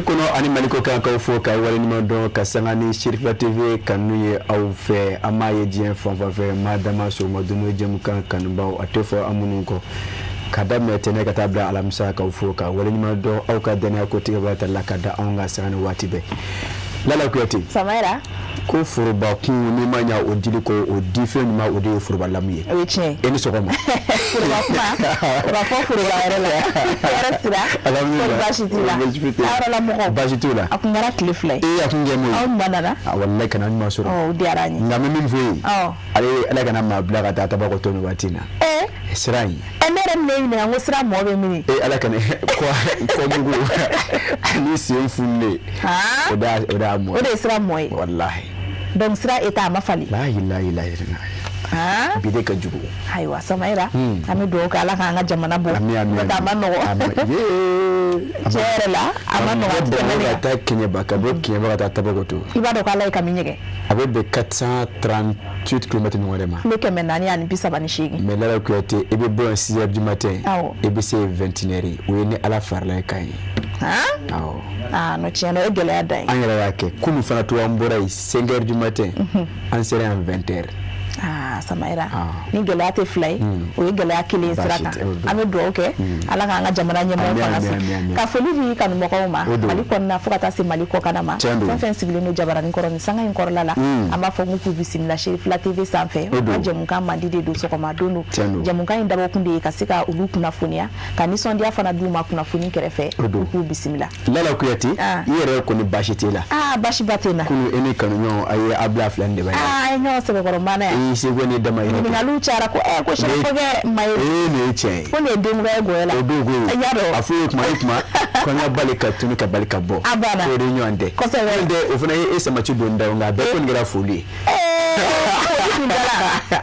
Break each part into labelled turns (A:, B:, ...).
A: Mali kɔnɔ ani Mali kɔkan, k'aw fo ka waleɲuman dɔn ka sanga ni Cherifila TV kanu ye aw fɛ. An m'a ye diɲɛ fan fan fɛ, maa dama sɔgɔma dumuni jɛmukan kanubaw, a tɛ fɔ an minnu kɔ, ka daminɛ tɛnɛ ka taa bila alamisa, k'aw fo ka waleɲuman dɔn aw ka dannaya ko tigɛba ta la ka da anw ka sanga ni waati bɛɛ. Lala Kuyate.
B: Samayira.
A: Ko foroba kun, n'i ma ɲa o dili kɔ, o difɛn ɲuman, o de ye foroba lamu ye.
B: O ye tiɲɛ ye.
A: E ni sɔgɔma.
B: Foroba kuma, o ka fɔ foroba yɛrɛ la. Hɛrɛ sira.
A: Alhamdulillah.
B: Kɔri baasi t'i la?
A: Baasi foyi tɛ.
B: Aw yɔrɔ la mɔgɔw?
A: Baasi t'u la.
B: A kun kɛra tile 2 ye.
A: Ee, a kun kɛ mun ye?
B: Aw ɲuman nana?
A: A walayi, kana ɲuman sɔrɔ.
B: Ɔ, o diyara an ye.
A: Nka n bɛ min f'e ye.
B: Awɔ.
A: Ale, Ala kana maa bila ka taa Tabakoto nin waati in na.
B: Ee.
A: Sira in.
B: Ɛ, ne yɛrɛ min ɲininka n ko sira mɔ bɛ min?
A: Ee, Ala kana kɔ mugu ani sen fununen.
B: Han.
A: O de y'a mɔ.
B: O de ye sira mɔ ye.
A: Walahi.
B: Donc sira état a ma falen.
A: La ilaha illallah.
B: Han.
A: Bi de ka jugu.
B: Ayiwa Samayira, an bɛ dugawu kɛ Ala k'an ka jamana bɔ.
A: Ami, ami.
B: N'o tɛ a ma nɔgɔn. Tiɲɛ yɛrɛ la, a ma nɔgɔn, a tɛ tɛmɛ nin
A: ka
B: kan.
A: taa Kɛɲɛba, ka bɔ Kɛɲɛba ka taa Tabakoto.
B: I b'a dɔn ko Ala ye kami ɲɛgɛn.
A: A bɛ bɛn 438 km ɲɔgɔn de ma.
B: Kilo 438.
A: Mais Lala Kuyate, i bɛ bɔ yan 6 heures du matin.
B: Awɔ.
A: I bɛ se 21 heures, o ye ni Ala farala i kan ye.
B: Han.
A: Awɔ.
B: Aa non, tiɲɛ na, o ye gɛlɛya dan ye.
A: An yɛrɛ y'a kɛ kunun fana to, an bɔra yen 5 heures du matin. An sera yan 20 heures.
B: Aa Samayira,
A: Ah.
B: ni gɛlɛya tɛ fila ye, o ye gɛlɛya kelen ye sira
A: Baasi
B: kan.
A: tɛ, o don.
B: An bɛ dugawu kɛ Ala k'an ka jamana ɲɛmɔgɔ
A: Ami,
B: fanga
A: ami,
B: se.
A: ami, ami.
B: Ka foli di kanumɔgɔw ma
A: O don.
B: Mali kɔnɔna fo ka taa se Mali kɔkanna ma.
A: Tiɲɛ don.
B: Fɛn fɛn sigilen don jabaranin kɔrɔ nin sanga in kɔrɔla la, an b'a fɔ k'u bisimila Cherifila TV sanfɛ.
A: O don.
B: An jɛmukan mandi de don, sɔgɔma don don.
A: Tiɲɛ don.
B: Jɛmukan in dabɔkun de ye ka se ka olu kunnafoniya, ka nisɔndiya fana d'u ma kunnafoni kɛrɛfɛ.
A: O don.
B: U k'u bisimila.
A: Lala Kuyate,
B: Ah.
A: i yɛrɛ kɔni, baasi t'e la?
B: Aa, baasiba tɛ n na.
A: Kunun, e ni kanuɲɔgɔn, a ye a bila fila ni de b'a ye.
B: Aa, an ye ɲɔgɔn sɛbɛkɔrɔ maana yan.
A: I y'i seko n'i dama yɛrɛ kɛ.
B: Ɲininkaliw cayara ko ko sɛfɔkɛ maye.
A: Ee, nin ye tiɲɛ ye.
B: Ko nin ye denkura ye gɔyɔ la.
A: O don ko
B: I y'a dɔn.
A: a fɔ ye kuma ye kuma ko an ka bali ka tunu ka bali ka bɔ.
B: A banna.
A: O de ɲɔgɔn tɛ.
B: Kosɛbɛ.
A: N'o tɛ, o fana ye e samaci don da o, nka a bɛɛ kɔni kɛra foli ye.
B: Ee, foli kun dara.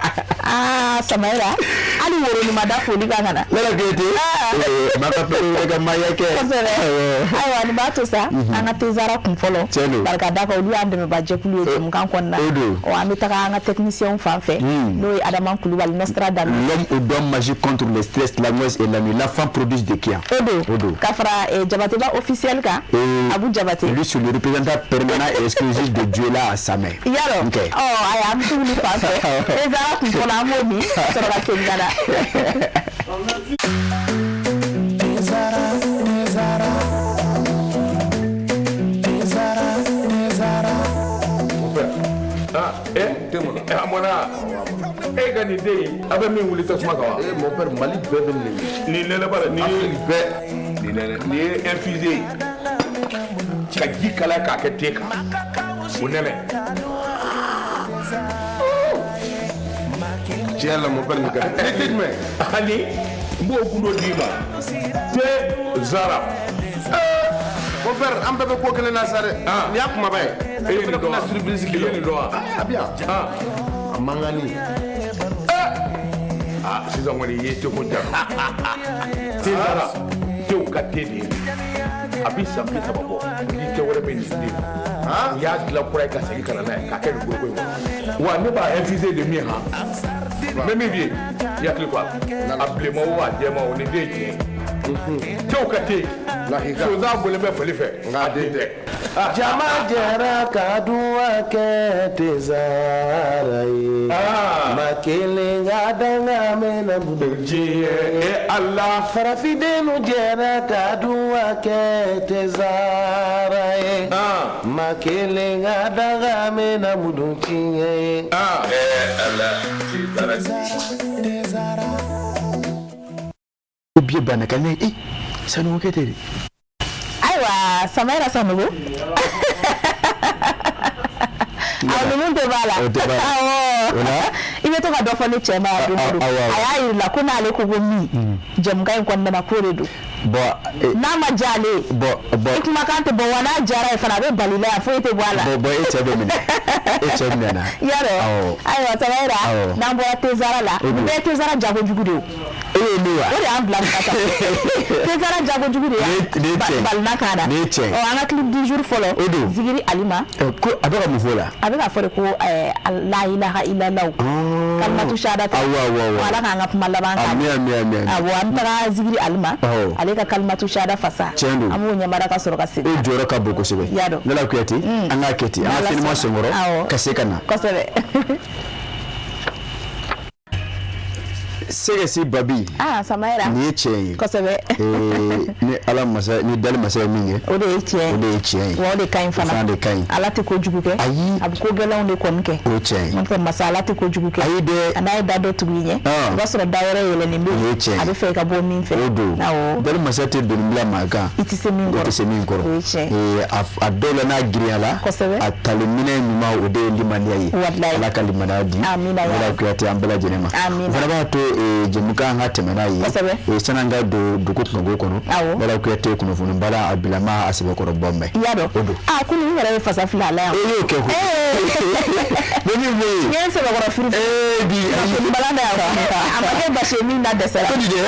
B: Aa Samayira, hali woroni ma da foli kan ka na.
A: Lala Kuyate, ee, maa ka fɛn wɛrɛ ka maaya kɛ.
B: Kosɛbɛ.
A: Awɔ.
B: Ayiwa, nin b'a to sa an ka Tezara kun fɔlɔ.
A: Tiɲɛ don.
B: Bari ka d'a kan olu y'an dɛmɛba jɛkulu ye jɛmukan kɔnɔna.
A: O don.
B: Ɔ, an bɛ taga an ka technicien fan fɛ. N'o ye Adama Kulubali, Nostradamus.
A: L'homme au doigt magique contre le stress, l'angoisse et la nuit. L'enfant prodige de Kian.
B: O don.
A: O don.
B: Ka fara Jabateba officiel kan.
A: Et
B: Abu Jabate.
A: lui, c'est le représentant permanent et exclusif de Dieu là à sa main.
B: I y'a dɔn.
A: Ok.
B: Ɔ ayiwa, an bɛ t'olu fan fɛ. Tezara kun fɔlɔ, an b'o min ka sɔrɔ ka segin ka na.
C: Tezara, Tezara, Tezara, Tezara.
D: Ah, eh, eh, a mɔna e ka nin den in, a bɛ min wuli tasuma kan wa?
E: Eh, mon père, Mali bɛɛ bɛ nin ye.
D: Nin nɛnɛ ba la, nin ye
E: Afrique bɛɛ.
D: Nin nɛnɛ, nin ye infusé ye ka ji kalaya k'a kɛ te kan, o nɛnɛ.
E: Tiɲɛ la, mon père, nin ka di. Ni te jumɛn?
D: Ani n b'o gundo d'i ma, te zara.
E: Mon père, an bɛɛ bɛ ko kelen na sa dɛ.
D: Ah.
E: Nin y'a kumaba ye.
D: E ye nin dɔn wa?
E: Fana surprise
D: I
E: k'i
D: ye
E: la.
D: nin dɔn wa?
E: Ah, a bɛ yan.
D: Ah.
E: A mankanni.
D: Ah, sisan kɔni i ye teko ja. Te zara, tew ka te de ye. A bi san 30 bɔ, ni te wɛrɛ bɛ nin den. U y'a dilan kura ye ka segin ka na n'a ye k'a kɛ nin foroko in kɔnɔ. Wa ne b'a infusé de min han, n bɛ min f'i ye, i hakili to a la. A bilenman o, a jɛman o, nin den ye tiɲɛ ye. Tew ka te.
E: Lahika.
D: Sonsan bɔlen bɛ fali fɛ.
E: Nka a den tɛ.
C: Jama jɛra ka duwa kɛ Tezara ye.
D: Ah.
C: Ma kelen ka danga mɛnna bolo.
D: Diɲɛ e Ala.
C: Farafindenw jɛra ka duwa kɛ Tezara ye.
D: Ah.
C: Ma kelen ka danga mɛnna mudu tiɲɛ ye.
D: Ah.
F: Eh, Ala, te zara.
C: Tezara.
A: Ko biye banna ka ne, eh, Sanogo kɛ tɛ de.
B: Ayiwa Samayira Sanogo. Awɔ, ninnu tɛ b'a la.
A: O tɛ b'a la.
B: Awɔ.
A: O la?
B: I bɛ to ka dɔ fɔ ne cɛ ma yan don o don.
A: Awɔ, awɔ.
B: A y'a yir'i la ko n'ale ko ko min, jɛmukan in kɔnɔna na, k'o de don.
A: Bon, eh,
B: N'a ma diya ale ye,
A: bon, bon.
B: i kumakan tɛ bɔ wa, n'a diyara ye fana, a bɛ bali i la yan, foyi tɛ bɔ a la.
A: Bon, bon, e cɛ bɛ minɛ. E cɛ minɛ na.
B: Yarɔ.
A: Awɔ.
B: Ayiwa Samayira,
A: Awɔ.
B: n'an bɔra Tezara la,
A: O don.
B: nin bɛɛ ye Tezara jago jugu de ye o.
A: E ye ne wa?
B: O de y'an bila nin ka taa. Tezara jago jugu de
A: Nin ye tiɲɛ ye.
B: y'an balina kan na.
A: Nin ye tiɲɛ ye.
B: Ɔ, an ka clip du jour fɔlɔ.
A: O don.
B: Zigiri Alima.
A: Eh, ko a bɛ ka mun fɔ o la?
B: A bɛ k'a fɔ de ko la ilaha illallah. Kalimatu shahada tɛ.
A: Awɔ, awɔ, awɔ.
B: Ala k'an ka kuma laban kan.
A: Ami, ami, ami, ami.
B: Awɔ, an bɛ taga zikiri alima.
A: Awɔ.
B: Ale ka kalimatu shahada fasa.
A: Tiɲɛ don.
B: An b'o ɲɛmada ka sɔrɔ ka segin.
A: O jɔyɔrɔ ka bon kosɛbɛ.
B: I y'a dɔn.
A: Lala Kuyate, an k'a kɛ ten, an ka
B: N'Ala
A: fɛnɲuman
B: sɔnna.
A: senkɔrɔ
B: Awɔ.
A: ka se ka na.
B: Kosɛbɛ.
A: Sɛgɛsi Babi.
B: Ah, Samayira.
A: Nin ye tiɲɛ ye.
B: Kosɛbɛ.
A: Ni Ala masa, ni dali masa ye min kɛ,
B: O de ye tiɲɛ ye.
A: O de ye tiɲɛ ye.
B: Wa o de ka ɲi fana.
A: O fana de ka ɲi.
B: Ala tɛ kojugu kɛ.
A: Ayi.
B: A bɛ ko gɛlɛnw de kɔni kɛ.
A: O ye tiɲɛ ye.
B: N'o tɛ masa Ala tɛ kojugu kɛ.
A: Ayi dɛ.
B: A n'a ye da dɔ tugu i ɲɛ.
A: Ah.
B: I b'a sɔrɔ da wɛrɛ yɛlɛnnen bɛ
A: O ye
B: yen.
A: tiɲɛ ye.
B: A bɛ fɛ i ka bɔ min fɛ.
A: O don.
B: Awɔ.
A: Dali masa tɛ doni bila maa kan.
B: I tɛ se min kɔrɔ.
A: I tɛ se min kɔrɔ.
B: O ye tiɲɛ ye.
A: A dɔw la n'a girinyala.
B: Kosɛbɛ.
A: A tali minɛn ɲuman, o de ye limaniya ye.
B: Walayi.
A: Ala ka limaniya di.
B: Amina ya
A: Lala
B: Rabbi.
A: Kuyate, an bɛɛ lajɛlen ma.
B: Amina.
A: O fana b'a to jɛmukan an ka tɛmɛ n'a ye.
B: Kosɛbɛ.
A: Sanni an ka don dugu kungo kɔnɔ.
B: Awɔ.
A: Lala Kuyate, kunnafoni bala a bilama a sɛbɛkɔrɔ bɔ mɛn.
B: I y'a dɔn.
A: O don.
B: Ah, kunun n yɛrɛ ye fasa fili a la yan.
A: E y'o kɛ koyi. Ne min f'e ye.
B: N ye n sɛbɛkɔrɔ firi.
A: Bi.
B: Kunnafoni bala da yan. A ma kɛ basi ye min da dɛsɛra.
A: Ko di dɛ?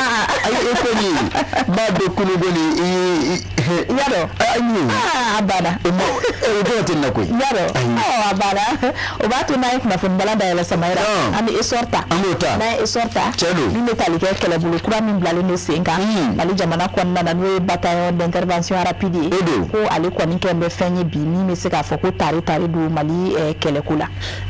A: Ayi, e ko nin n b'a dɔn kunun ko nin i.
B: I y'a dɔn.
A: Ayi.
B: Ah, a banna.
A: O ma o dɔw tɛ nin na koyi.
B: I y'a dɔn. Ɔ, a banna. O b'a to n'an ye kunnafoni bala dayɛlɛ Samayira.
A: Ah.
B: An bɛ essor ta.
A: An b'o ta.
B: N'an ye essor ta.
A: Tiɲɛ don.
B: Min bɛ tali kɛ kɛlɛbolo kura min bilalen don sen kan. Mali jamana kɔnɔna na, n'o ye bataillon d'intervention rapide ye.
A: O don.
B: Ko ale kɔni kɛn bɛ fɛn ye bi min bɛ se k'a fɔ ko tare tare don Mali kɛlɛko la.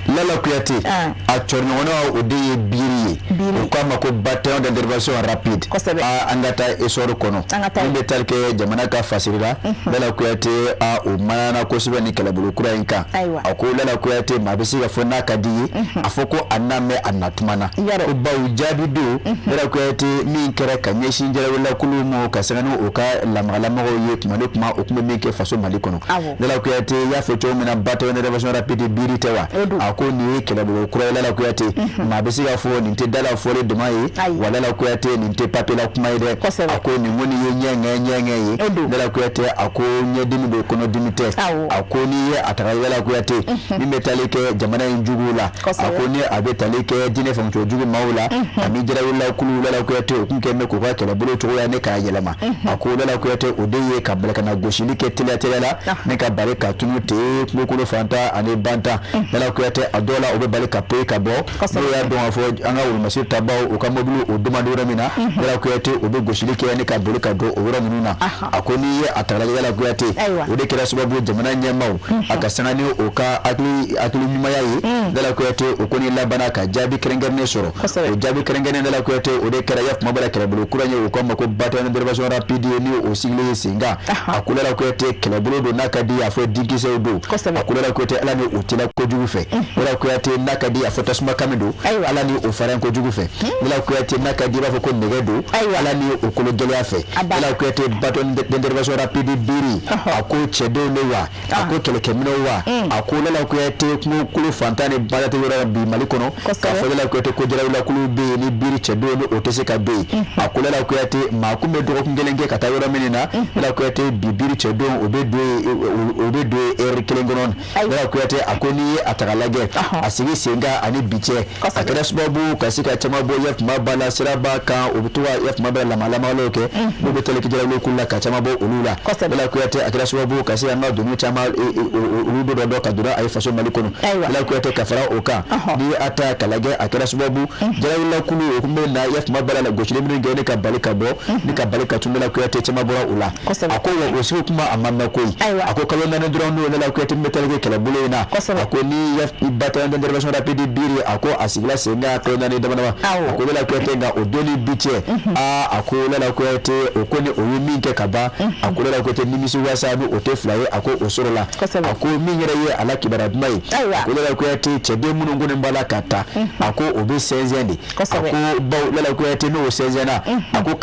A: Lala Kuyate,
B: Ah.
A: a cɔriɲɔgɔnna, o de ye BIR ye.
B: BIR.
A: O k'a ma ko bataillon d'intervention rapide.
B: Kosɛbɛ.
A: Aa, an ka taa essor kɔnɔ.
B: An ka taa
A: Min bɛ tali kɛ jamana ka fasiri la. Lala Kuyate, a o mayana kosɛbɛ ni kɛlɛbolo kura in kan.
B: Ayiwa.
A: A ko Lala Kuyate, maa bɛ se ka fɔ n'a ka di ye. A fɔ ko a na mɛn a na tuma na.
B: Yarɔ.
A: Ko bawo jaabi don. Lala Kuyate, min kɛra ka ɲɛsin jalawulilakulu ma ka sanga ni o ka lamagalamɔgɔw ye tuma ni tuma, o tun bɛ min kɛ faso Mali kɔnɔ.
B: Awɔ.
A: Lala Kuyate y'a fɔ cogo min na, bataillon d'intervention rapide BIR tɛ wa?
B: O don.
A: A ko nin ye kɛlɛbolo kura ye Lala Kuyate. Maa bɛ se k'a fɔ nin tɛ da la fɔlen dama ye.
B: Ayi.
A: Wa Lala Kuyate, nin tɛ papier la kuma ye dɛ.
B: Kosɛbɛ.
A: A ko nin kɔni ye ɲɛŋɛ ɲɛŋɛ ye.
B: O don.
A: Lala Kuyate, a ko ɲɛdimi don, kɔnɔdimi tɛ.
B: Awɔ.
A: A ko n'i ye a taga Lala Kuyate, min bɛ tali kɛ jamana in juguw la.
B: Kosɛbɛ.
A: A ko ni a bɛ tali kɛ diinɛ faamucogo jugu maaw la. Ani jalawulilakulu, Lala Kuyate, o kun kɛlen bɛ k'u ka kɛlɛbolo cogoya ne k'a yɛlɛma. A ko Lala Kuyate, o de ye ka bali ka na gosili kɛ teliya teliya la. Ne ka bali ka tunu ten kungokolo fantan ani bantan. Lala Kuyate, a dɔw la o bɛ bali ka poyi ka bɔ.
B: Kosɛbɛ.
A: N'o y'a dɔn k'a fɔ an ka wolomasiri tabaw, u ka mobili o demande yɔrɔ min na. Lala Kuyate, o bɛ gosili kɛ ne ka boli ka don o yɔrɔ ninnu na. A ko n'i ye a ta Lala Kuyate,
B: Ayiwa.
A: o de kɛra sababu ye jamana ɲɛmaaw a ka sanga ni o ka hakili ɲumanya ye. Lala Kuyate, o kɔni labanna ka jaabi kɛrɛnkɛrɛnnen sɔrɔ.
B: Kosɛbɛ.
A: O jaabi kɛrɛnkɛrɛnnen, Lala Kuyate, o de kɛra ya kuma bɛɛ la kɛlɛbolo kura ye, o k'a ma ko bataillon d'intervention rapide ye, ni o sigilen ye sen kan. A ko Lala Kuyate, kɛlɛbolo don n'a ka di a fɔ denkisɛw don.
B: Kosɛbɛ.
A: A ko Lala Kuyate, Ala ni o tila kojugu fɛ. Lala Kuyate, n'a ka di a fɔ tasuma kami don.
B: Ayiwa.
A: Ala ni o fara kojugu fɛ. Lala Kuyate, n'a ka di i b'a fɔ ko nɛgɛ don.
B: Ayiwa.
A: Ala ni o kolo gɛlɛya fɛ.
B: A banna.
A: Lala Kuyate, bataillon d'intervention rapide BIR, a ko cɛdenw de wa, a ko kɛlɛkɛminɛw wa, a ko Lala Kuyate, kungokolo fantan ni baara tɛ yɔrɔ la bi Mali kɔnɔ.
B: Kosɛbɛ.
A: K'a fɔ Lala Kuyate ko jalawulilakulu bɛ yen ni BIR cɛdenw ni o tɛ se ka don yen. A ko Lala Kuyate, maa kun bɛ dɔgɔkun kelen kɛ ka taa yɔrɔ min na, Lala Kuyate, bi BIR cɛdenw o bɛ don yen, o bɛ don yen heure kelen kɔnɔ.
B: Ayiwa.
A: Lala Kuyate, a ko n'i ye a ta k'a lajɛ, a sigi sen kan ani bi cɛ, a kɛra sababu ka se ka caman bɔ ya kuma ba la siraba kan, o bɛ to ka ya kuma bɛɛ lamalamalaw kɛ n'u bɛ tali kɛ jalawulikulu la, ka caman bɔ olu la.
B: Kosɛbɛ.
A: Lala Kuyate, a kɛra sababu ka se an ka doni caman olu bɛ dɔ ka donna a ye faso Mali kɔnɔ.
B: Ayiwa.
A: Lala Kuyate, ka fara o kan, n'i ye a ta k'a lajɛ, a kɛra sababu jalawulikulu o kun bɛ na ya kuma bɛɛ la gosili minnu kɛ ne ka bali ka bɔ ne ka bali ka tun Lala Kuyate, caman bɔra o la.
B: Kosɛbɛ.
A: A ko wa o sigi kuma a ma mɛn koyi.
B: Ayiwa.
A: A ko kalo 4 dɔrɔn n'o Lala Kuyate min bɛ tali kɛ kɛlɛbolo in na.
B: Kosɛbɛ.
A: A ko ni ya bataillon d'intervention rapide BIR, a ko a sigila sen kan kalo 4 dama dama.
B: Awɔ.
A: A ko Lala Kuyate, nka o don ni bi cɛ, aa, a ko Lala Kuyate, o ko ni o ye min kɛ ka ban, a ko Lala Kuyate, nimisi wasa ni o tɛ fila ye, a ko o sɔrɔ la.
B: Kosɛbɛ.
A: A ko min yɛrɛ ye a la kibaruya duman ye.
B: Ayiwa.
A: A ko Lala Kuyate, cɛden minnu kɔni b'a la ka ta, a ko o bɛ sɛnsɛn de.
B: Kosɛbɛ.
A: A ko bawo Lala Kuyate, n'o sɛnsɛnna, a ko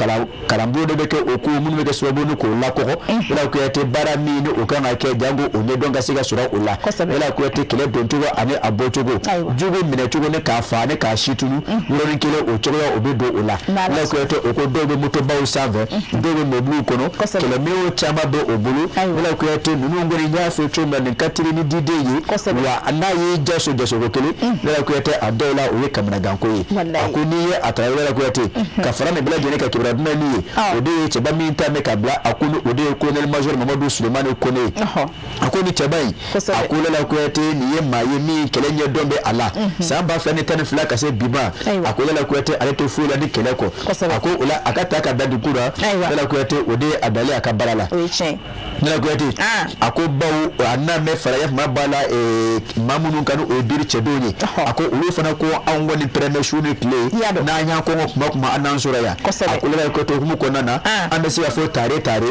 A: kalanbolo dɔ bɛ kɛ o ko minnu bɛ kɛ sababu ni k'o lakɔgɔ. Lala Kuyate, baara min ni o kan ka kɛ jango o ɲɛdɔn ka se ka sɔrɔ o la.
B: Kosɛbɛ.
A: Lala Kuyate, kɛlɛ doncogo ani a bɔcogo,
B: Ayiwa.
A: jugu minɛcogo ni k'a fa ni k'a si tunu yɔrɔnin kelen, o cogoya o bɛ don o la. Lala Kuyate o ko dɔw bɛ motobaw sanfɛ, dɔw bɛ mobiliw kɔnɔ, kɛlɛminɛnw caman bɛ o bolo. Lala Kuyate ninnu kɔni n y'a fɔ cogo min na, nin ka teli ni diden ye, wa n'a y'i jaso jasoko kelen, Lala Kuyate a dɔw la o ye kamanaganko ye. A ko n'i ye a ta Lala Kuyate ka fara nin bɛɛ lajɛlen kan, kibaruya duman min ye, o de ye cɛba min ta mɛn ka bila a ko o de ye colonel major Mamadu Sulemani Kone ye. A ko ni cɛba in, a ko Lala Kuyate nin ye maa ye min kɛlɛ ɲɛdɔn bɛ a la. San 2012 ka se bi ma, a ko Lala Kuyate ale tɛ foyi la ni kɛlɛ kɔ. A ko o la a ka ta ka da dugu la, Lala Kuyate o de ye a dalen a ka baara la. Lala Kuyate a ko bawo a n'a mɛn fara yafama b'a la maa minnu kan o ye biri cɛdenw ye. A ko olu fana ko anw kɔni pɛrɛmɛ su ni tile, n'an y'an kɔngɔ kuma kuma an n'an sɔrɔ yan. A ko Lala Kuyate hukumu kɔnɔna na, an bɛ se ka fɔ tare tare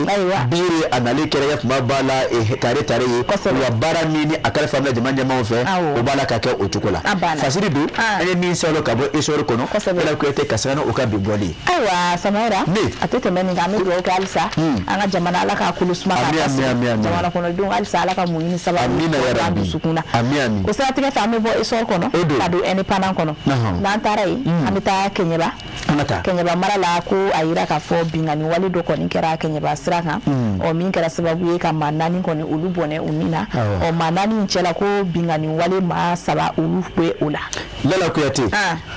A: biri a nali kɛra yafama b'a la tare tare ye. Wa baara min ni a kalifa bɛ jamana ɲɛmaaw fɛ, o b'a la ka kɛ o cogo la. Fasiri don an ye min sɔrɔ ka bɔ Essor kɔnɔ, Lala Kuyate ka sanga o ka bi bɔli ye.
B: Ayiwa Samayira, a tɛ tɛmɛ nin kan, an bɛ dugawu kɛ halisa an ka jamana Ala k'a kolo suma k'a basigi, jamana kɔnɔdenw halisa Ala ka muɲu ni sabali don an dusukun na. O siratigɛ fɛ an bɛ bɔ Essor kɔnɔ ka don Indépendant kɔnɔ. N'an taara yen, an bɛ taa Kɛɲɛba. Kɛɲɛba mara la, ko a yira k'a fɔ binkanni wale dɔ kɔni kɛra Kɛɲɛba sira kan, ɔ min kɛra sababu ye ka maa 4 kɔni olu bɔnɛ u ni na. Ɔ maa 4 in cɛla, ko binkanni wale maa 3 olu bɛ o la.
A: Lala Kuyate,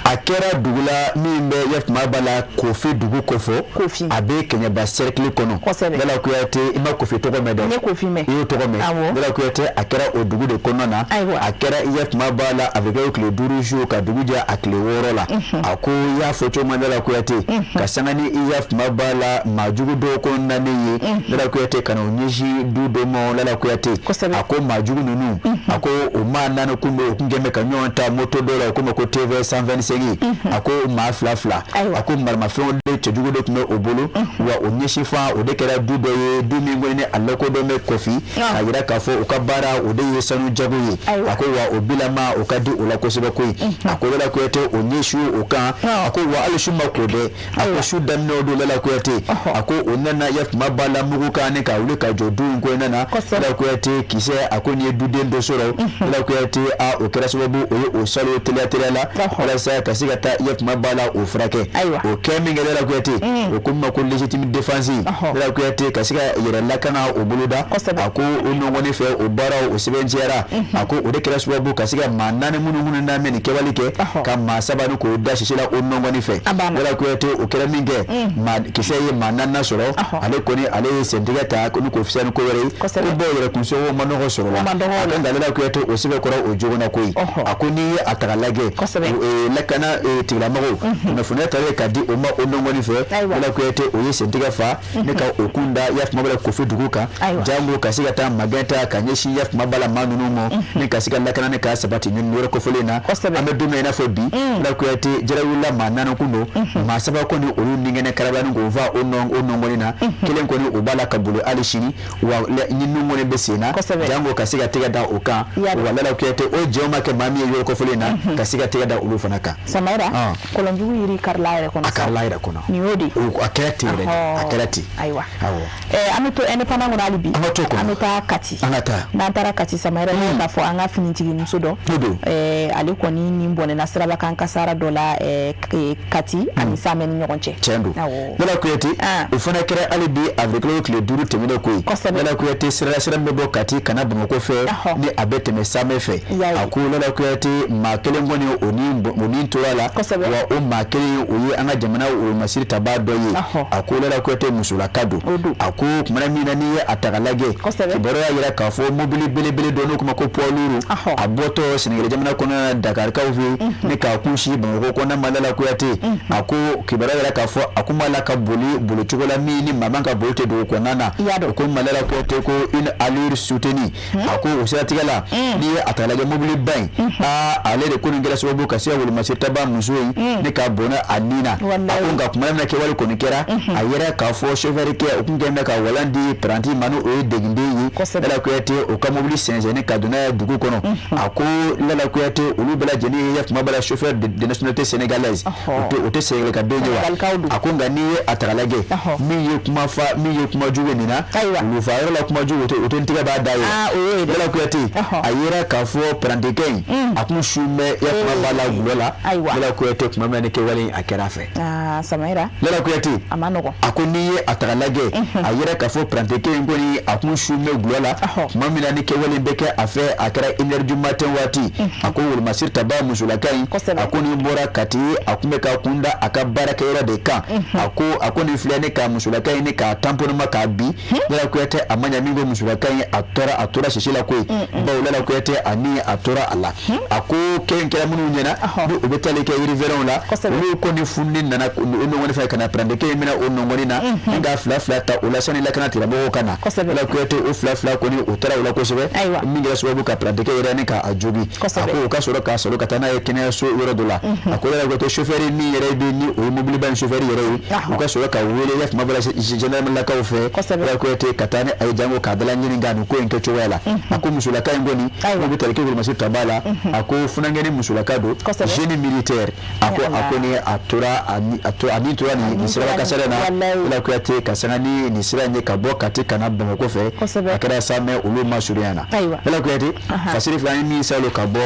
A: a kɛra dugu la min bɛ yafama b'a la Kofi dugu kofɔ, a bɛ Kɛɲɛba cercle kɔnɔ. Lala Kuyate, i ma Kofi tɔgɔ mɛn dɛ?
B: Ne Kofi mɛn.
A: I y'o tɔgɔ mɛn. Lala Kuyate a kɛra o dugu de kɔnɔna na. A kɛra yafama b'a la a bɛ kɛ tile 5 su ka dugu jɛ a tile 6 la. A ko i y'a fɔ cogo min Lala Kuyate, ka sanga ni i yafama b'a la maajugu dɔw ko nanen ye, Lala Kuyate ka na o ɲɛsin du dɔ ma. Lala Kuyate a ko maajugu ninnu, a ko o maa 4 kun bɛ o kun kɛn bɛ ka ɲɔgɔn ta moto dɔw la, o ko ma ko TV 125. A ko maa 2 2, a ko maramafɛnw de cɛjugu de tun bɛ o bolo, wa o ɲɛsin fan o de kɛra du dɔ ye, du min kɔni ni a lakodɔn bɛ Kofi, k'a yira k'a fɔ u ka baara o de ye sanu jago ye. A ko wa o bilama o ka di o la kosɛbɛ koyi. A ko Lala Kuyate o ɲɛsin o kan. A ko wa hali su ma ko dɛ, a ko su daminɛ o don Lala Kuyate, a ko o nana yafama b'a la mugu kan ni ka wuli ka jɔ du in kɔnɔna na. Lala Kuyate kisɛ, a ko nin ye duden dɔ sɔrɔ. Lala Kuyate a o kɛra sababu o ye o salo teliya teliya la walasa ka se ka taa yafama b'a la o furakɛ. O kɛ min kɛ Lala Kuyate, o ko min ma ko légitime défense, Lala Kuyate ka se ka yɛrɛ lakana o boloda. A ko o nɔgɔni fɛ o baaraw o sɛbɛntiyara. A ko o de kɛra sababu ka se ka maa 4 minnu n'a mɛn nin kɛwale kɛ, ka maa 3 ni k'o da sisi la o nɔgɔni fɛ. Lala Kuyate o kɛra min kɛ, maa kisɛ ye maa 4 sɔrɔ, ale kɔni ale ye sentigɛ ta ni k'o fisaya ni ko wɛrɛ ye. Ko bɔw yɛrɛ kunsɔngɔ ma nɔgɔ sɔrɔ la. A ko nka Lala Kuyate o sɛbɛn kɔrɔ o jogo na koyi. A ko n'i ye a ta k'a lajɛ, lakana tigilamɔgɔw kunnafoniya talen ka di o ma o nɔgɔni fɛ, Lala Kuyate o ye sentigɛ fa ne ka o kun da yafama b'a la Kofi dugu kan, jango ka se ka taa magɛn ta ka ɲɛsin yafama b'a la maa ninnu ma, ni ka se ka lakana ni ka sabati nin yɔrɔ kofɔlen na. An bɛ don min na i n'a fɔ bi, Lala Kuyate jarawulila maa 4 kun don, maa 3 kɔni olu ningɛnɛ karaba ni k'o fa o nɔgɔni na, kelen kɔni o b'a la ka boli hali sini, wa ɲinini kɔni bɛ sen na, jango ka se ka tɛgɛ da o kan. Wa Lala Kuyate o jɛw ma kɛ maa min ye yɔrɔ kofɔlen na, ka se ka tɛgɛ da olu fana kan.
B: Samayira, kɔlɔnjugu yiri karila a yɛrɛ kɔnɔ.
A: A karila a yɛrɛ kɔnɔ.
B: Nin y'o de ye.
A: A kɛra ten yɛrɛ de, a kɛra ten.
B: Ayiwa. An bɛ to Indépendant kɔnɔ hali bi.
A: An ka to kɔnɔ.
B: An bɛ taa Kati.
A: An ka taa.
B: N'an taara Kati, Samayira, ne k'a fɔ an ka finitigi muso dɔ.
A: O don.
B: Ale kɔni nin bɔnɛna sirabakan kasara dɔ la Kati ani Samɛ ni ɲɔgɔn cɛ.
A: Tiɲɛ don. Lala Kuyate, o fana kɛra hali bi avril kalo tile 5 tɛmɛnen koyi. Lala Kuyate sira min bɛ bɔ Kati ka na Bamakɔ fɛ, ni a bɛ tɛmɛ Samɛ fɛ. A ko Lala Kuyate maa kelen kɔni o ni tora la. Wa o maa kelen o ye an ka jamana wolomasiri tabaa dɔ ye. A ko Lala Kuyate musolaka don. A ko kumana min na n'i ye a ta k'a lajɛ, kibaruya y'a jira k'a fɔ mobili belebele dɔ n'o kuma ko poids lourd, a bɔtɔ Senegali jamana kɔnɔna na Dakarikaw fɛ ni k'a kunsin Bamakɔ kɔnɔna ma. Lala Kuyate a ko kibaruya y'a jira k'a fɔ a kun b'a la ka boli bolicogo la min ni maa man ka boli tɛ dugu kɔnɔna na. O ko ma Lala Kuyate ko une allure soutenue. A ko o siratigɛ la, n'i ye a ta lajɛ mobiliba in, aa ale de ko nin kɛra sababu ka se ka wolomasiri tabaa muso in ne ka bɔnɛ a ni na. A ko nka kumana min na kɛwale kɔni kɛra, a yɛrɛ k'a fɔ chauffeur kɛ o kun kɛlen bɛ ka walan di apprenti ma, n'o ye degeden ye. Lala Kuyate o ka mobili sɛnsɛnni ka don n'a ye dugu kɔnɔ. A ko Lala Kuyate olu bɛɛ lajɛlen ye kuma bɛɛ la chauffeur de nationalité sénégalaise, o tɛ Sénégal ka den ye wa. A ko nka n'i ye a ta k'a lajɛ, min ye kuma fa min ye kuma jugu nin na, olu fa yɔrɔ la kuma jugu o tɛ n tigɛ b'a da ye. Lala Kuyate a yera k'a fɔ apprenti kɛ in a kun su bɛ yafama b'a la gulɔ la. Lala Kuyate ye tuma min na ni kɛwale in a kɛra a fɛ.
B: Aa Samayira.
A: Lala Kuyate.
B: A ma nɔgɔn.
A: A ko n'i ye a ta k'a lajɛ. A yira k'a fɔ parantikɛ in kɔni a kun su bɛ gulɔ la. Tuma min na ni kɛwale in bɛ kɛ a fɛ, a kɛra 1h du matin waati. A ko wolomasiri tabaa musolaka in.
B: Kosɛbɛ.
A: A ko nin bɔra Kati, a kun bɛ ka kun da a ka baarakɛyɔrɔ de kan. A ko a ko nin filɛ ne ka musolaka in ne k'a tamponner k'a bin. Lala Kuyate, a ma ɲa min ko musolaka in a tora sisi la koyi. Bawo Lala Kuyate, a ni a tora a la. A ko kɛ in kɛra minnu ɲɛna, ni u bɛ taali kɛ riverains la. Olu kɔni fununen nana o nɔngɔni fɛ ka na parantikɛ in minɛ o nɔngɔni na. Ni k'a fila fila ta o la sani lakana tigilamɔgɔw ka na. Lala Kuyate, o fila fila kɔni o taara o la kosɛbɛ. Min kɛra sababu ka parantikɛ yɛrɛ ni k'a jogin. A ko o ka sɔrɔ k'a sɔrɔ ka taa n'a ye kɛnɛyaso yɔrɔ dɔ la. A ko Lala Kuyate, chauffeur min yɛrɛ bɛ ni o ye mobiliba in chauffeur yɛrɛ ye. U ka sɔrɔ ka wele ya tuma bɛɛ la gendarme lakaw fɛ. Lala Kuyate, ka taa ni a ye jango k'a dala ɲini ka nin ko in kɛ cogoya la. A ko musolaka in kɔni n'o bɛ tali kɛ wolomasiri tabaa la. A ko funankɛni musolaka don. Génie militaire. A ko ni a tora a ni a tora a ni tora nin siraba kasara na. Lala Kuyate, ka sanga ni nin sira in ye ka bɔ Kati ka na Bamakɔ fɛ. A kɛra sa mɛ olu ma surunya na. Lala Kuyate, fasiri fila ni min salo ka bɔ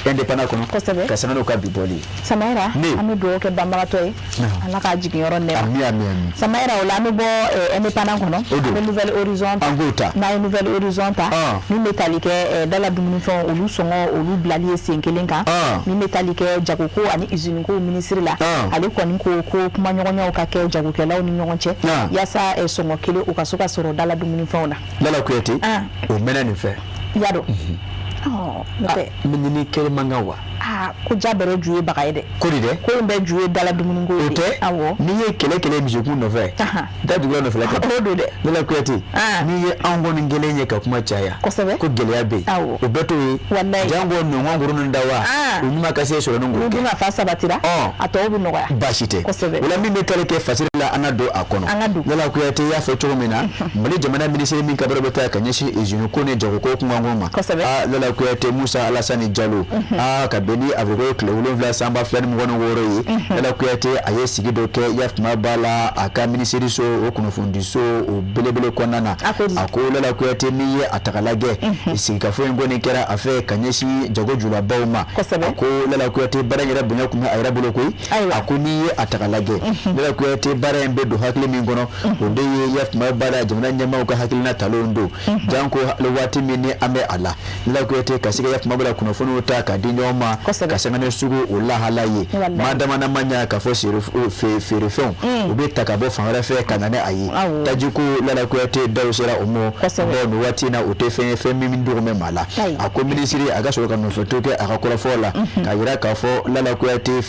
A: Indépendant kɔnɔ. Ka sanga n'u ka bi bɔli ye.
B: Samayira, an bɛ dugawu kɛ banbagatɔ ye. Ala k'a jiginyɔrɔ nɛɛma.
A: Ami ami ami.
B: Samayira, o la an bɛ bɔ Indépendant kɔnɔ.
A: O don.
B: An bɛ Nouvel Horizon ta.
A: An k'o ta.
B: N'an ye Nouvel Horizon ta. Min bɛ tali kɛ dala dumunifɛnw olu sɔngɔ olu bilali ye sen kelen kan. Min bɛ tali kɛ jagoko ani usine ko minisiri la. Ale kɔni ko ko kumaɲɔgɔnyaw ka kɛ jagokɛlaw ni ɲɔgɔn cɛ. Yaasa sɔngɔ kelen o ka se ka sɔrɔ dala dumunifɛnw na.
A: Lala Kuyate, o mɛnna nin fɛ.
B: I y'a dɔn. N'o tɛ.
A: Ni kelen man kan wa.
B: Aa, ko ja bɛrɛ ju ye baga ye dɛ.
A: Ko di dɛ.
B: Ko in bɛɛ ju ye dala dumuniko ye.
A: O tɛ.
B: Awɔ.
A: N'i ye kɛlɛ kɛlɛ misikun nɔfɛ. Da dugula nɔfɛ la.
B: O don dɛ.
A: Lala Kuyate. N'i ye anw kɔni kelen ye ka kuma caya.
B: Kosɛbɛ.
A: Ko gɛlɛya bɛ yen.
B: Awɔ.
A: O bɛɛ t'o ye.
B: Walayi.
A: Jango nɔngɔn kuru ninnu da wa. O ɲuman ka se sɔrɔ ni k'o kɛ.
B: Ni dun ka fa sabatira. A tɔw bɛ nɔgɔya.
A: Baasi tɛ.
B: Kosɛbɛ.
A: O la min bɛ tali kɛ fasiri la, an na don a kɔnɔ.
B: An ka don.
A: Lala Kuyate, i y'a fɔ cogo min na, Mali jamana minisiri min ka baara bɛ taa ka ɲɛsin usine ko ni jagoko kunkanko ma.
B: Kosɛbɛ.
A: Aa Lala Kuyate, Musa Alasani Jalo. Aa, ka bɛn ni avril tile 7 san 2026 ye. Lala Kuyate, a ye sigi dɔ kɛ yafuma b'a la a ka minisiri so o kunnafonidiso o belebele kɔnɔna na. A ko Lala Kuyate, n'i ye a ta k'a lajɛ, sigikafo in kɔni kɛra a fɛ ka ɲɛsin jago julabaw ma. A ko Lala Kuyate, baara in yɛrɛ bonya kun bɛ a yɛrɛ bolo koyi. A ko n'i ye a ta k'a lajɛ, Lala Kuyate, baara in bɛ don hakili min kɔnɔ, o de ye yafuma b'a la jamana ɲɛmaaw ka hakilina talenw don. Janko waati min ni an bɛ a la. Lala Kuyate, ka se ka yafuma b'a la kunnafoniw ta ka di ɲɔgɔn ma. Ka sanga ni sugu o lahala ye. Maa dama na ma ɲa k'a fɔ feerefɛnw u bɛ ta ka bɔ fan wɛrɛ fɛ ka na ni a ye. Tajiko, Lala Kuyate, daw sera o ma. Bawo nin waati in na, o tɛ fɛn ye fɛn min dogo bɛ maa la. A ko minisiri a ka sɔrɔ ka nɔfɛto kɛ a ka kɔrɔfɔ la. K'a jira k'a fɔ Lala Kuyate,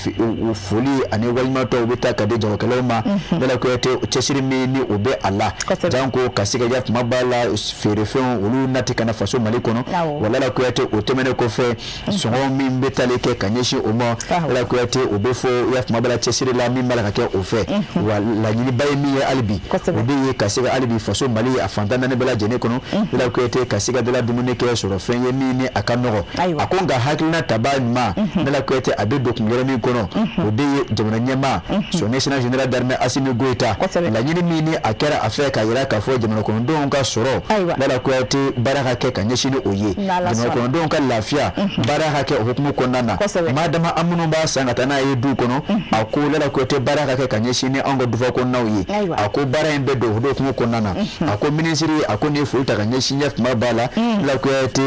A: foli ani waleɲumantɔw bɛ taa ka di jagokɛlaw ma. Lala Kuyate, cɛsiri min ni o bɛ a la. Janko ka se ka yafuma b'a la feerefɛnw olu nati ka na faso Mali kɔnɔ. Wa Lala Kuyate, o tɛmɛnen kɔfɛ, sɔngɔ min bɛ tali kɛ ka ɲɛsin o ma, Lala Kuyate, o bɛ fɔ yafuma b'a la cɛsiri la min b'a la ka kɛ o fɛ. Wa laɲiniba ye min ye hali bi, o de ye ka se ka hali bi faso Mali a fantan naani bɛɛ lajɛlen kɔnɔ, Lala Kuyate, ka se ka dala dumuni kɛ sɔrɔ fɛn ye min ni a ka nɔgɔ. A ko nka hakilina tabaa ɲuman, Lala Kuyate, a bɛ don kun wɛrɛ min kɔnɔ, o de ye jamana ɲɛmaa, son excellence général d'armée Assimi Goïta, laɲini min ni a kɛra a fɛ k'a jira k'a fɔ jamana kɔnɔdenw ka sɔrɔ, Lala Kuyate, baara ka kɛ ka ɲɛsin ni o ye, jamana kɔnɔdenw ka lafiya, baara ka kɛ o hukumu kɔnɔna na. Maa dama an minnu b'a san ka taa n'a ye du kɔnɔ, a ko Lala Kuyate, baara ka kɛ ka ɲɛsin ni anw ka dufa kɔnɔnaw ye. A ko baara in bɛ don o hukumu kɔnɔna na. A ko minisiri a ko nin ye foli ta ka ɲɛsin ɲɛ b'a la Lala Kuyate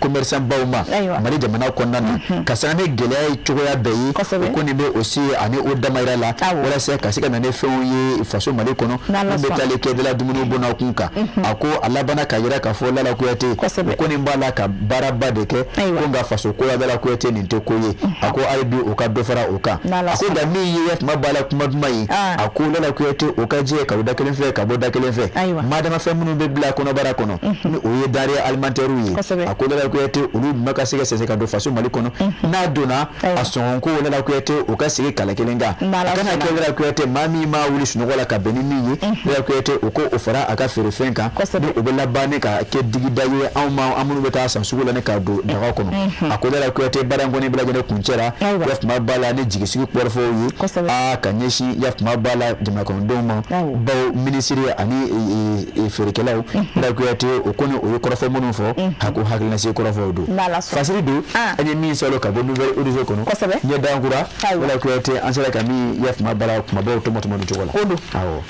A: commerçant baw ma Mali jamana kɔnɔna na, ka sanga ni gɛlɛya ye cogoya bɛɛ ye. O ko nin bɛ o se ani o damayira la walasa ka se ka na ni fɛnw ye faso Mali kɔnɔ min bɛ taali kɛ dala dumuni bɔnna kun kan. A ko a labanna ka jira k'a fɔ Lala Kuyate, o ko nin b'a la ka baaraba de kɛ, ko nka faso ko la, Lala Kuyate, nin tɛ ko ye. A ko hali bi o ka dɔ fara o kan. A ko nka min ye kuma b'a la kuma duman ye, a ko Lala Kuyate, o ka jɛ ka bɔ da kelen fɛ ka bɔ da kelen fɛ. Madama fɛn minnu bɛ bila kɔnɔbara kɔnɔ, ni o ye denrées alimentaires ye, a ko Lala Kuyate, olu ɲuman ka se ka sɛnsɛn ka don faso Mali kɔnɔ. N'a donna a sɔngɔnko, Lala Kuyate, o ka sigi kala kelen kan. A kana kɛ, Lala Kuyate, maa min ma wuli sunɔgɔ la ka bɛn ni min ye, Lala Kuyate, o ko o fara a ka feerefɛn kan, ni o bɛ laban ni ka kɛ digida ye anw ma, an minnu bɛ taa san sugu la ni k'a don daga kɔnɔ. A ko Lala Kuyate baara in kɔni bɛɛ lajɛlen kuncɛra yafuma b'a la ni jigisigi kɔrɔfɔw ye aa ka ɲɛsin yafuma b'a la jamana kɔnɔdenw ma, bawo minisiri ani feerekɛlaw Lala Kuyate o kɔni o ye kɔrɔfɔ minnu fɔ, a ko hakilinasigi kɔrɔfɔw don, fasiri don an ye min sɔrɔ ka bɔ Nouvel Horizon kɔnɔ ɲɛ dankura Lala Kuyate an sera ka min yafuma b'a la kumabaw tɔmɔ tɔmɔ nin cogo la.
B: O don.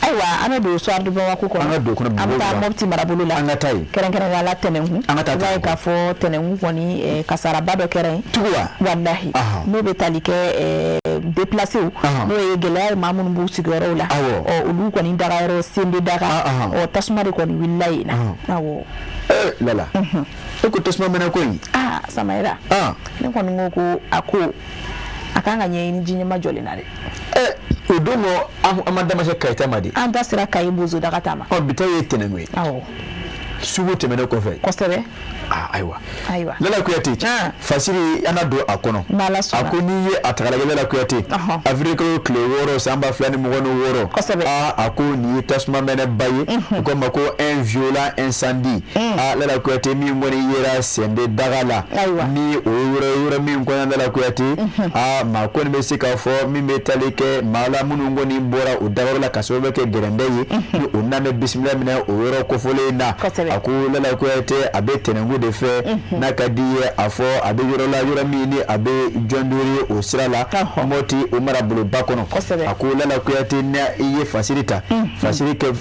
B: Ayiwa, an bɛ don Soir de Bamako kɔnɔ,
A: an ka don kɔnɔ,
B: an bɛ taa Mopti marabolo la,
A: an ka taa yen,
B: kɛrɛnkɛrɛnnenya la Tɛnɛnkun.
A: An ka taa
B: I b'a ye k'a fɔ Tɛnɛnkun kɔni kasaraba dɔ kɛra yen.
A: Tugu wa?
B: Walahi, n'o bɛ tali kɛ déplacés, n'o ye gɛlɛya ye maa minnu b'u sigiyɔrɔw la, ɔ olu kɔni dagayɔrɔ Sende daga, ɔ tasuma de kɔni wulila yen na. Awɔ.
A: Lala, e ko tasuma mɛnɛ ko in.
B: Aa Samayira, ne kɔni ko a ko a kan ka ɲɛɲini ji ɲɛma jɔlen na dɛ.
A: O don ko an ma da ma se Kayi ta ma de.
B: An da sera Kayi Bozo daga ta ma.
A: Ɔ bi ta ye Tɛnɛnkun ye.
B: Awɔ.
A: Sugu tɛmɛnen kɔfɛ.
B: Kosɛbɛ.
A: Ayiwa.
B: Ayiwa.
A: Lala Kuyate. Fasiri an na don a kɔnɔ.
B: N'Ala sɔnna.
A: A ko n'i ye a ta k'a lajɛ Lala Kuyate. Avril kalo tile 6 san 2026.
B: Kosɛbɛ.
A: A ko nin ye tasuma mɛnɛba ye. U ko ma ko un violent incendie. Lala Kuyate min kɔni yera Sende daga la.
B: Ayiwa.
A: Ni o ye yɔrɔ yɔrɔ min kɔnɔ Lala Kuyate. Maa kɔni bɛ se k'a fɔ min bɛ tali kɛ maa la minnu kɔni bɔra o dagayɔrɔ la ka sababu kɛ gɛrɛndɛ ye. Ni o n'an bɛ bisimila minɛ o yɔrɔ kofɔlen in na.
B: Kosɛbɛ.
A: A ko Lala Kuyate a bɛ Tɛnɛnkun de fɛ, n'a ka di ye a fɔ a bɛ yɔrɔ la yɔrɔ min ni a bɛ jɔndori o sira la, Mɔti o maraboloba kɔnɔ. A ko Lala Kuyate ni i ye fasiri ta, fasiri kɛ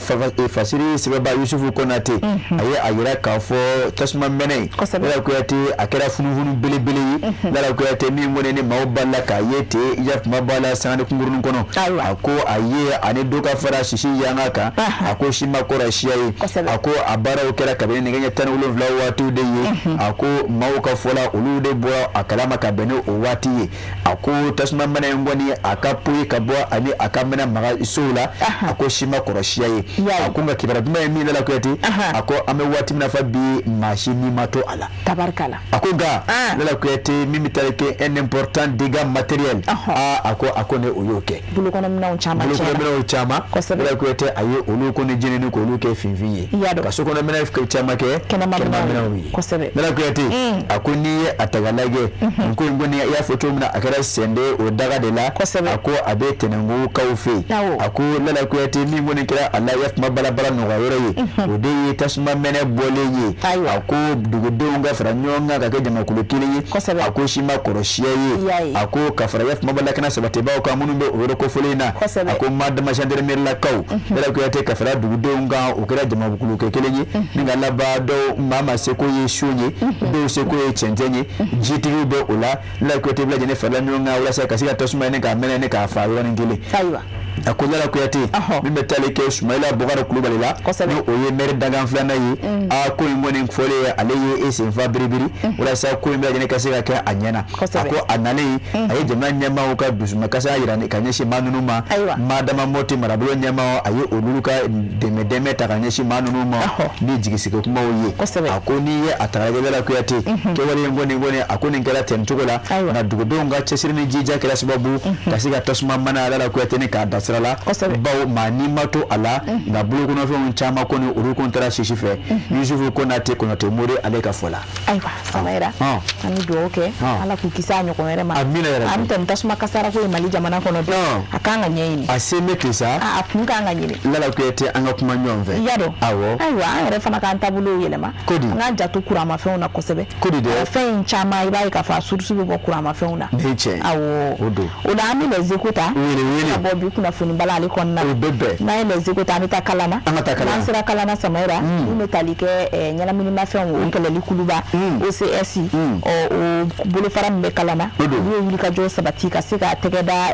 A: fasiri sɛbɛnba Yusufu Konate, a ye a yira k'a fɔ tasuma mɛnɛ in, Lala Kuyate a kɛra funufunu belebele ye. Lala Kuyate min kɔni ni maaw b'a la k'a ye ten yafuma b'a la sangani kunkurunin kɔnɔ. A ko a ye ani dɔ ka fara sisi yanga kan, a ko si ma kɔrɔ siya ye. A ko a baaraw kɛra kabini nɛgɛ ɲɛ 17 waatiw de ye. A ko maaw ka fɔ la olu de bɔra a kalama ka bɛn ni o waati ye. A ko tasuma mɛnɛ in kɔni a ka poyi ka bɔ ani a ka mɛnɛ maga sow la, a ko si ma kɔrɔ siya ye. A ko nka kibaruya duman ye min Lala Kuyate, a ko an bɛ waati min na fɔ bi maa si ni ma to a la.
B: Tabarikala.
A: A ko nka Lala Kuyate min bɛ tali kɛ un important dégât matériel, a ko ne o y'o kɛ.
B: Bolokɔnɔminɛnw caman tiɲɛna.
A: Bolokɔnɔminɛnw caman.
B: Kosɛbɛ.
A: Lala Kuyate a ye olu kɔni jenini k'olu kɛ finfin ye. Ka sokɔnɔminɛn caman kɛ kɛnɛmaminɛnw ye.
B: Kosɛbɛ.
A: Lala Kuyate a ko n'i ye a ta k'a lajɛ nin ko in kɔni i y'a fɔ cogo min na a kɛra Sende o daga de la.
B: Kosɛbɛ.
A: A ko a bɛ Tɛnɛnkunkaw fɛ yen. A ko Lala Kuyate min kɔni kɛra a la yafuma balabala nɔgɔya yɔrɔ ye, o de ye tasuma mɛnɛ bɔlen ye. A ko dugudenw ka fara ɲɔgɔn kan ka kɛ jamakulu kelen ye. A ko si ma kɔrɔ siya ye. A ko ka fara yafuma balakana sabatibaaw kan minnu bɛ o yɔrɔ kofɔlen in na. A ko madama gendarmerie-lakaw Lala Kuyate ka fara dugudenw kan o kɛra jamakulu kɛ kelen ye. Ni ka laban dɔw maa ma seko ye son ye, dɔw seko ye cɛncɛn ye, jitigiw bɛ o la. Lala Kuyate bɛɛ lajɛlen farala ɲɔgɔn kan walasa ka se ka tasuma ɲini k'a mɛnɛ ni k'a fa yɔrɔnin kelen.
B: Ayiwa.
A: A ko Lala Kuyate min bɛ tali kɛ Sumayila Bɔkari Kulubali la, ni o ye maire dankan filanan ye, a ko in kɔni fɔlen ale ye e senfa biribiri walasa ko in bɛɛ lajɛlen ka se ka kɛ a ɲɛna. A ko a nalen a ye jamana ɲɛmaaw ka dusumakasa yira ka ɲɛsin maa ninnu ma. Madama Mɔti marabolo ɲɛmaaw a ye olu ka dɛmɛ ta ka ɲɛsin maa ninnu ma ni jigisigi kumaw ye. A ko n'i ye a ta k'a lajɛ Lala Kuyate kɛwale in kɔni a ko nin kɛra ten cogo la, nka dugudenw ka cɛsiri ni jija kɛra sababu ka se ka tasuma mana Lala Kuyate ni k'a da sira la, bawo maa ni ma to a la, nka bolokɔnɔfɛnw caman kɔni olu kɔni taara sisi fɛ. Yusufu Konate Konate Mori ale ka fɔ la.
B: Ayiwa Samayira, an bɛ dugawu kɛ Ala k'u kisi a ɲɔgɔn wɛrɛ ma.
A: Amina yarabi.
B: An tɛ tasuma kasara ko ye Mali jamana kɔnɔ bi, a kan ka ɲɛɲini.
A: A se bɛ ten sa.
B: A kun kan ka ɲini.
A: Lala Kuyate an ka kuma ɲɔgɔn fɛ.
B: I y'a dɔn.
A: Awɔ.
B: Ayiwa an yɛrɛ fana k'an taabolow yɛlɛma.
A: Ko di?
B: An k'an janto kuranmafɛnw na kosɛbɛ.
A: Ko di dɛ?
B: Fɛn in caman i b'a ye k'a fɔ a source bɛ bɔ kuranmafɛnw na.
A: Nin ye tiɲɛ ye.
B: Awɔ.
A: O don.
B: O la an bɛ Les Échos ta.
A: Wele wele.
B: Ka bɔ bi kunnafoni bala ale kɔnɔna na.
A: O bɛ bɛn.
B: N'an ye Les Échos ta an bɛ taa Kalana.
A: An ka taa Kalana.
B: N'an sera Kalana Samayira, min bɛ tali kɛ ɲɛnaminimafɛnw o kɛlɛli kuluba OCS, ɔ o bolofara min bɛ Kalana, olu ye wulikajɔ sabati ka se ka tɛgɛ da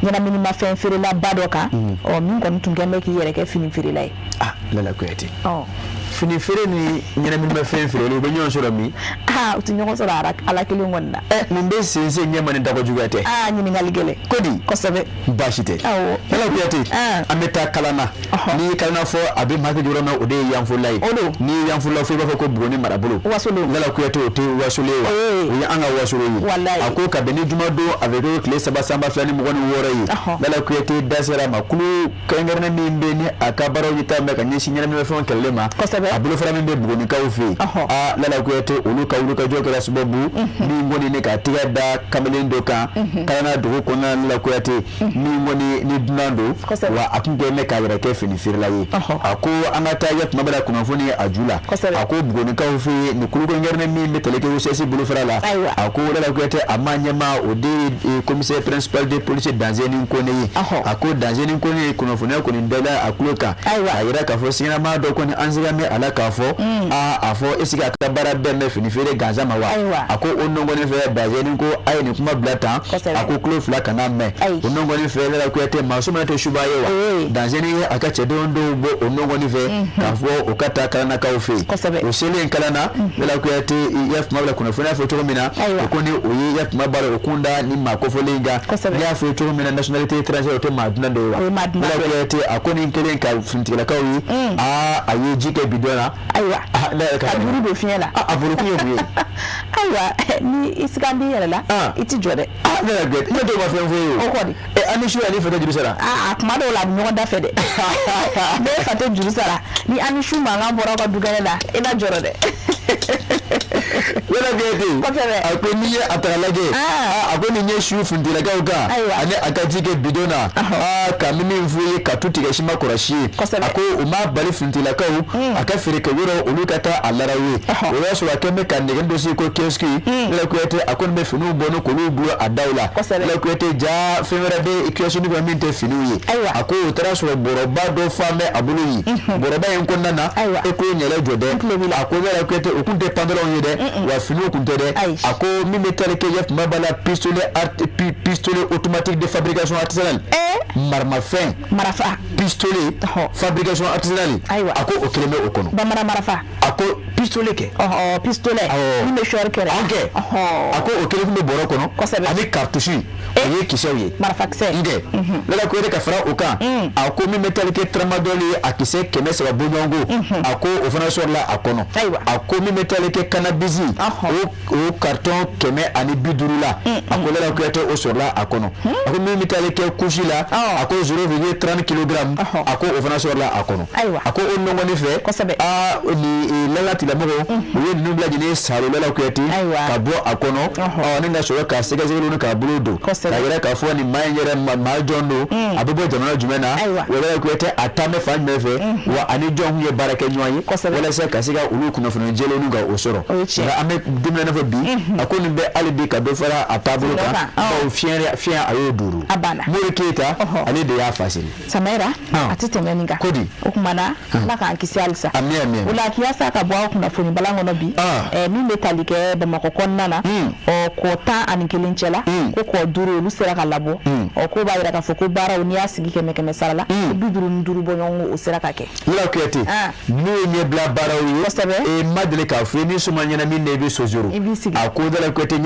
B: ɲɛnaminimafɛn feerelaba dɔ kan, ɔ min kɔni tun kɛn bɛ k'i yɛrɛ kɛ fini feerela ye.
A: Lala Kuyate. Fini feere ni ɲɛnaminimafɛn feere u bɛ ɲɔgɔn sɔrɔ min?
B: U tɛ ɲɔgɔn sɔrɔ ala kelen kɔni na.
A: Mun bɛ sen ɲɛma ni dabɔ juguya tɛ?
B: Ɲininkali gɛlɛn.
A: Ko di?
B: Kosɛbɛ.
A: Baasi tɛ.
B: Awɔ.
A: Lala Kuyate, an bɛ taa Kalana. N'i ye Kalana fɔ a bɛ maa kɛ yɔrɔ min na o de ye Yanfolila ye.
B: O don.
A: N'i ye Yanfolila fɔ i b'a fɔ ko Buguni marabolo.
B: Wasolon.
A: Lala Kuyate o tɛ Wasolon ye wa? O ye an ka Wasolon ye.
B: Walayi.
A: A ko ka bɛn ni jumadon a bɛ kɛ tile 3 san 2026 ye. Lala Kuyate da sera a ma kulu kɛrɛnkɛrɛnnen min bɛ ni a ka baaraw ɲɛ taa bɛ ka ɲɛsin ɲɛnaminimafɛnw kɛlɛli ma.
B: Kosɛbɛ.
A: A bolofara min bɛ Bugunikaw fɛ yen, aa Lala Kuyate, olu ka wulikajɔ kɛra sababu min kɔni ni ka tigɛ da kamalen dɔ kan Kalana dugu kɔnɔna, Lala Kuyate, min kɔni ni dunan don, wa a tun kɛ bɛ k'a yɛrɛ kɛ fini feerela ye. A ko an ka taa tuma bɛɛ la kunnafoni a ju la. A ko Bugunikaw fɛ yen, nin kulukɔnkɛrɛnnen min bɛ tali kɛ OCS bolofara la, a ko Lala Kuyate, a ma ɲɛmaa, o de ye commissaire principal de police Danzeni Kone ye. A ko Danzeni Kone ye kunnafoniya kɔni dala a tulo kan k'a yira k'a fɔ siganamaa dɔ kɔni an siga bɛ a la k'a fɔ aa a fɔ est ce que a ka baara bɛn bɛ fini feere gansan ma wa? A ko o nɔgɔnin fɛ, Danzeni ko a ye nin kuma bila tan, a ko tulo fila kana mɛn o nɔgɔnin fɛ. Lala Kuyate, maa sumana tɛ suba ye wa? Danzeni ye a ka cɛdenw dɔw bɔ o nɔgɔnin fɛ k'a fɔ o ka taa Kalanakaw fɛ yen. O selen Kalana, Lala Kuyate, i y'a kuma bila kunnafoniya fɔ cogo min na, o kɔni o ye ya kuma baara o kun da ni maa kofɔlen kan. N'i y'a fɔ cogo min na, nationalité étrangère, o tɛ maa dunan de ye wa? Lala Kuyate, a kɔni kelen ka finitigilakaw ye, aa a ye ji kɛ bidɔn na.
B: Ayiwa, ka juru don fiɲɛ la.
A: A bolo kun ye mun ye?
B: Ayiwa, ni i siga b'i yɛrɛ la, i ti jɔ dɛ.
A: Ne yɛrɛ gɛn ne t'o ma fɛn fɔ ye.
B: O kɔni.
A: An ni su ani fa tɛ juru sara.
B: A kuma dɔw la, a bɛ ɲɔgɔn da fɛ dɛ. Ne fa tɛ juru sara ni an ni su mankan bɔra aw ka dukɛnɛ la, i na jɔrɔ dɛ.
A: Lala Kuyate, a ko n'i ye a ta lajɛ, a ko nin ye su finitigilakaw kan ani a ka ji kɛ bidon na, aa ka min f'u ye ka tu tigɛ si ma kɔrɔsi ye. A ko o ma bali finitigilakaw a ka feere kɛ yɔrɔ olu ka taa a laraw ye. O y'a sɔrɔ a kɛn bɛ ka nɛgɛ dɔ sigi ko kiosque. Lala Kuyate, a ko nin bɛ finiw bɔ ni k'olu bolo a daw la. Lala Kuyate, ja fɛn wɛrɛ bɛ kiosque kɔnɔ min tɛ finiw ye. A ko o taara sɔrɔ bɔrɔba dɔ fan bɛ a bolo yen. Bɔrɔba in kɔnɔna na, e ko ɲɛlɛ jɔ dɛ. A ko Lala Kuyate, o kun tɛ pantalon ye dɛ, wa finiw kun tɛ dɛ. A ko min bɛ tali kɛ yafuma b'a la, pistolet automatique de fabrication artisanale, maramafɛn.
B: Marafa.
A: Pistolet fabrication artisanale. A ko o kelen bɛ o kɔnɔ.
B: Bamanan marafa.
A: A ko pistolet kɛ.
B: Pistolet min bɛ sɔɔri kɛlɛ.
A: An kɛ, a ko o kelen tun bɛ bɔrɔ kɔnɔ ani cartouche, o ye kisɛw ye.
B: Marafakisɛ.
A: N kɛ Lala Kuyate, ka fara o kan, a ko min bɛ tali kɛ tramadol ye, a kisɛ 300 bɔɲɔgɔnko, a ko o fana sɔrɔla a kɔnɔ. A ko min bɛ tali kɛ cannabis, o carton 150 la, a ko Lala Kuyate, o sɔrɔla a kɔnɔ. A ko min bɛ tali kɛ kusi la, a ko 0,30 kilogramme, a ko o fana sɔrɔla a kɔnɔ. A ko o nɔgɔnin fɛ, aa ni lala tigilamɔgɔw u ye ninnu bila lajɛlen saro, Lala Kuyate, ka bɔ a kɔnɔ. Ɔ ni ka sɔrɔ ka sɛgɛsɛgɛliw ni k'a bolo don ka yɛrɛ k'a fɔ nin maa in yɛrɛ maa jɔn don, a bɛ bɔ jamana jumɛn na, wa Lala Kuyate, a taa bɛ fan jumɛn fɛ, wa ani jɔn kun ye baara kɛ ɲɔgɔn ye, walasa ka se ka olu kunnafoni jɛlenw ka o sɔrɔ. Nka an bɛ don min na i n'a fɔ bi, a ko nin bɛ hali bi ka dɔ fara a taabolo kan, bawo fiɲɛ fiɲɛ a y'o duuru. Mori Keyita, ale de y'a fasiri.
B: Samayira, a tɛ tɛmɛ nin kan.
A: Ko di?
B: O tuma na, Ala k'an kisi halisa.
A: Ami, ami.
B: O la yaasa ka bɔ aw kunnafoni balan kɔnɔ bi, min bɛ tali kɛ Bamakɔ kɔnɔna na, ɔ kɔ 11 cɛ la, ko kɔ duuru olu sera ka labɔ. Ɔ ko b'a jira k'a fɔ ko baaraw, n'i y'a sigi kɛmɛ kɛmɛ sara la, 55 bɔɲɔgɔnko o sera ka kɛ.
A: Lala Kuyate, n'o ye ɲɛbila baaraw ye. E ma deli k'a fɔ ni suma ɲɛnamin na, i bɛ sosoro.
B: I b'i sigi.
A: A ko Lala Kuyate,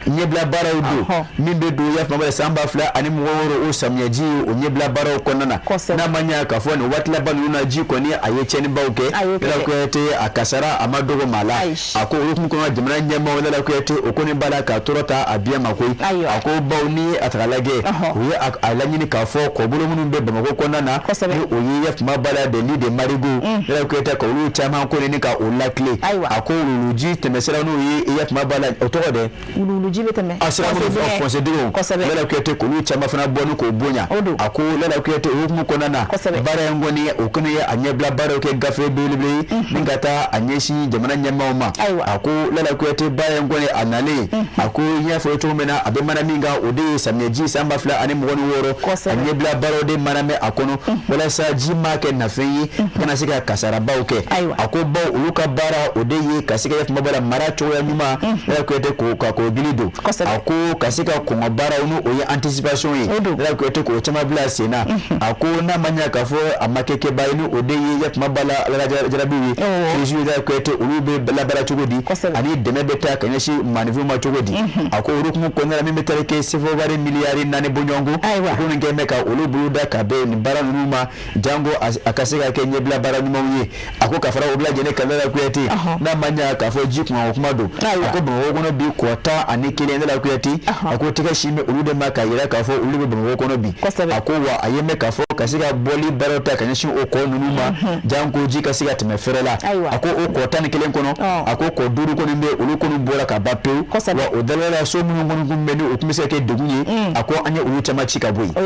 A: ɲɛbila baaraw don min bɛ don yafama bala san 2026, o samiyɛji o ɲɛbila baaraw kɔnɔna na. N'a ma ɲɛ k'a fɔ nin waati laban ninnu na, ji kɔni a ye tiɲɛnibaw kɛ. Lala Kuyate, a kasara a ma dɔgɔ maa la. A ko o hukumu kɔnɔ, jamana ɲɛmaaw, Lala Kuyate, o kɔni b'a la ka tɔɔrɔ ta a biɲɛ ma koyi. A ko bawo ni a ta k'a lajɛ, u ye a laɲini k'a fɔ kɔbolo minnu bɛ Bamakɔ kɔnɔna na, ni o ye yafama bala des lits de marigot, Lala Kuyate, ka olu caman kɔni ni ka o lakile. A ko wuluwuluji tɛmɛsira, n'o ye yafama bala o tɔgɔ dɛ.
B: Wuluwuluji bɛ tɛmɛ.
A: A sira minnu fɔ fɔnsedenw, Lala Kuyate, k'olu caman fana bɔ ni k'o bonya. A ko Lala Kuyate, o hukumu kɔnɔna na, baara in kɔni o kɔni ye a ɲɛbila baaraw kɛ gafe belebele ye ni ka taa a ɲɛsin jamana ɲɛmaaw ma. A ko Lala Kuyate, baara in kɔni a nalen, a ko n y'a fɔ cogo min na, a bɛ mana min kan, o de ye samiyɛji san 2026 a ɲɛbila baaraw de mana bɛ a kɔnɔ, walasa ji ma kɛ nafɛn ye kana se ka kasarabaw kɛ. A ko bawo olu ka baara o de ye ka se ka yafama bala mara cogoya ɲuman, Lala Kuyate, k'o ka k'o gili don. A ko ka se ka kɔn ka baaraw, n'o o ye anticipation ye, Lala Kuyate, k'o caman bila sen na. A ko n'a ma ɲɛ k'a fɔ a ma kɛ kɛba ye, ni o de ye yafama bala ala jarabiw ye, kirisiw ye, Lala Kuyate, olu bɛ labaara cogo di ani dɛmɛ bɛ taa ka ɲɛsin maaninfinw ma cogo di. A ko o hukumu kɔnɔna la, min bɛ tali kɛ CFA wari miliyari 4 bɔɲɔgɔnko, ko nin kɛ bɛ ka olu bolo da ka bɛn nin baara ninnu ma, jango a ka se ka kɛ ɲɛbila baara ɲumanw ye. A ko ka fara o bila lajɛlen kan, Lala Kuyate, n'a ma ɲɛ k'a fɔ ji kunkanko kuma don, a ko Bamakɔ kɔnɔ bi, kɔ 11, Lala Kuyate, a ko tɛgɛ sin bɛ olu de ma k'a yira k'a fɔ olu bɛ Bamakɔ kɔnɔ bi. A ko wa a ye mɛn k'a fɔ ka se ka bɔli baaraw ta ka ɲɛsin o kɔ ninnu ma, janko ji ka se ka tɛmɛ fɛrɛ la. A ko o kɔ 11 kɔnɔ, a ko kɔ 5 kɔni bɛ, olu kɔni bɔra ka ban pewu. Wa o dalala so minnu kɔni tun bɛ ni o tun bɛ se ka kɛ degun ye, a ko an ye olu caman ci ka bɔ yen. A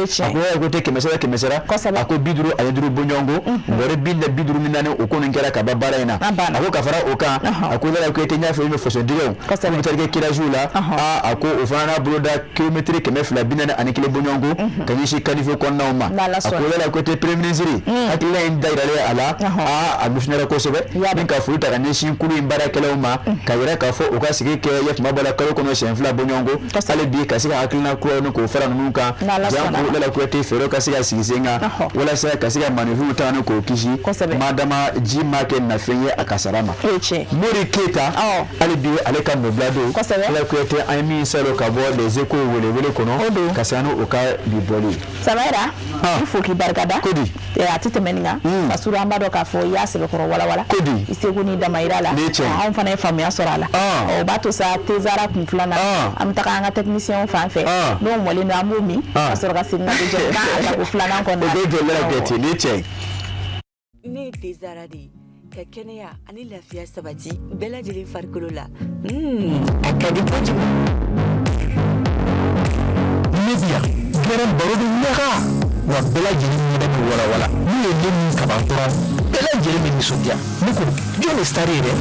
A: ko ko tɛ 100 sara 100 sara, a ko 55 bɔɲɔgɔnko bɔrɛ 54 o kɔni kɛra ka ban baara in na. A ko ka fara o kan, a ko Lala Kuyate n y'a fɔ i bɛ fasodigɛw bɛ taa kɛ kiraziw la. A ko o fana n'a bolo da kilomɛtiri 241 bɔɲɔgɔnko ka ɲɛsin caniveau kɔnɔnaw ma. A ko Lala Kuyate premier ministre hakilina in dayiralen a la, a nisɔndiyara kosɛbɛ ni ka foli ta ka ɲɛsin kulu in baarakɛlaw ma, ka yira k'a fɔ u ka sigi kɛ ya tuma bɔ la kalo kɔnɔ siɲɛ 2 bɔɲɔgɔnko, hali bi ka se ka hakilina kuraw ni k'o fara ninnu kan, janko Lala Kuyate fɛɛrɛw ka se ka sigi sen kan walasa ka se ka maninfinw ta ni k'o kisi madama ji ma kɛ nafɛn ye a kasara ma. Mori Keyita hali bi ale ka nɔbila don. Lala Kuyate an ye min sɔrɔ ka bɔ Les Échos welewele kɔnɔ ka se n'o ka bi bɔli ye.
B: Samayira, i fo k'i barikada.
A: Kodi
B: a tɛ tɛmɛ nin kan, parce que an b'a dɔn k'a fɔ i y'a sɛbɛkɔrɔ walawala.
A: Kodi
B: i seko n'i damayira la, anw fana ye faamuya sɔrɔ a la. O b'a to sa Tezara kun filanan, an bɛ taga an ka technicien fan fɛ, n'o mɔlen don an b'o min ka sɔrɔ ka segin ka don jɛmukan a tako filanan kɔnɔna
A: la. O bɛ jɔ Lala Kuyate ni cɛ ye.
G: Ne ye Tezara de ye, ka kɛnɛya ani lafiya sabati bɛɛ lajɛlen farikolo la. A ka di kojugu.
H: Ne bi yan gɛrɛn baro bɛ ɲaga wa bɛɛ lajɛlen ɲɛda bɛ walawala. N'u ye ne min kaban dɔrɔn bɛɛ lajɛlen bɛ nisɔndiya. Ne ko jɔn ye star ye dɛ?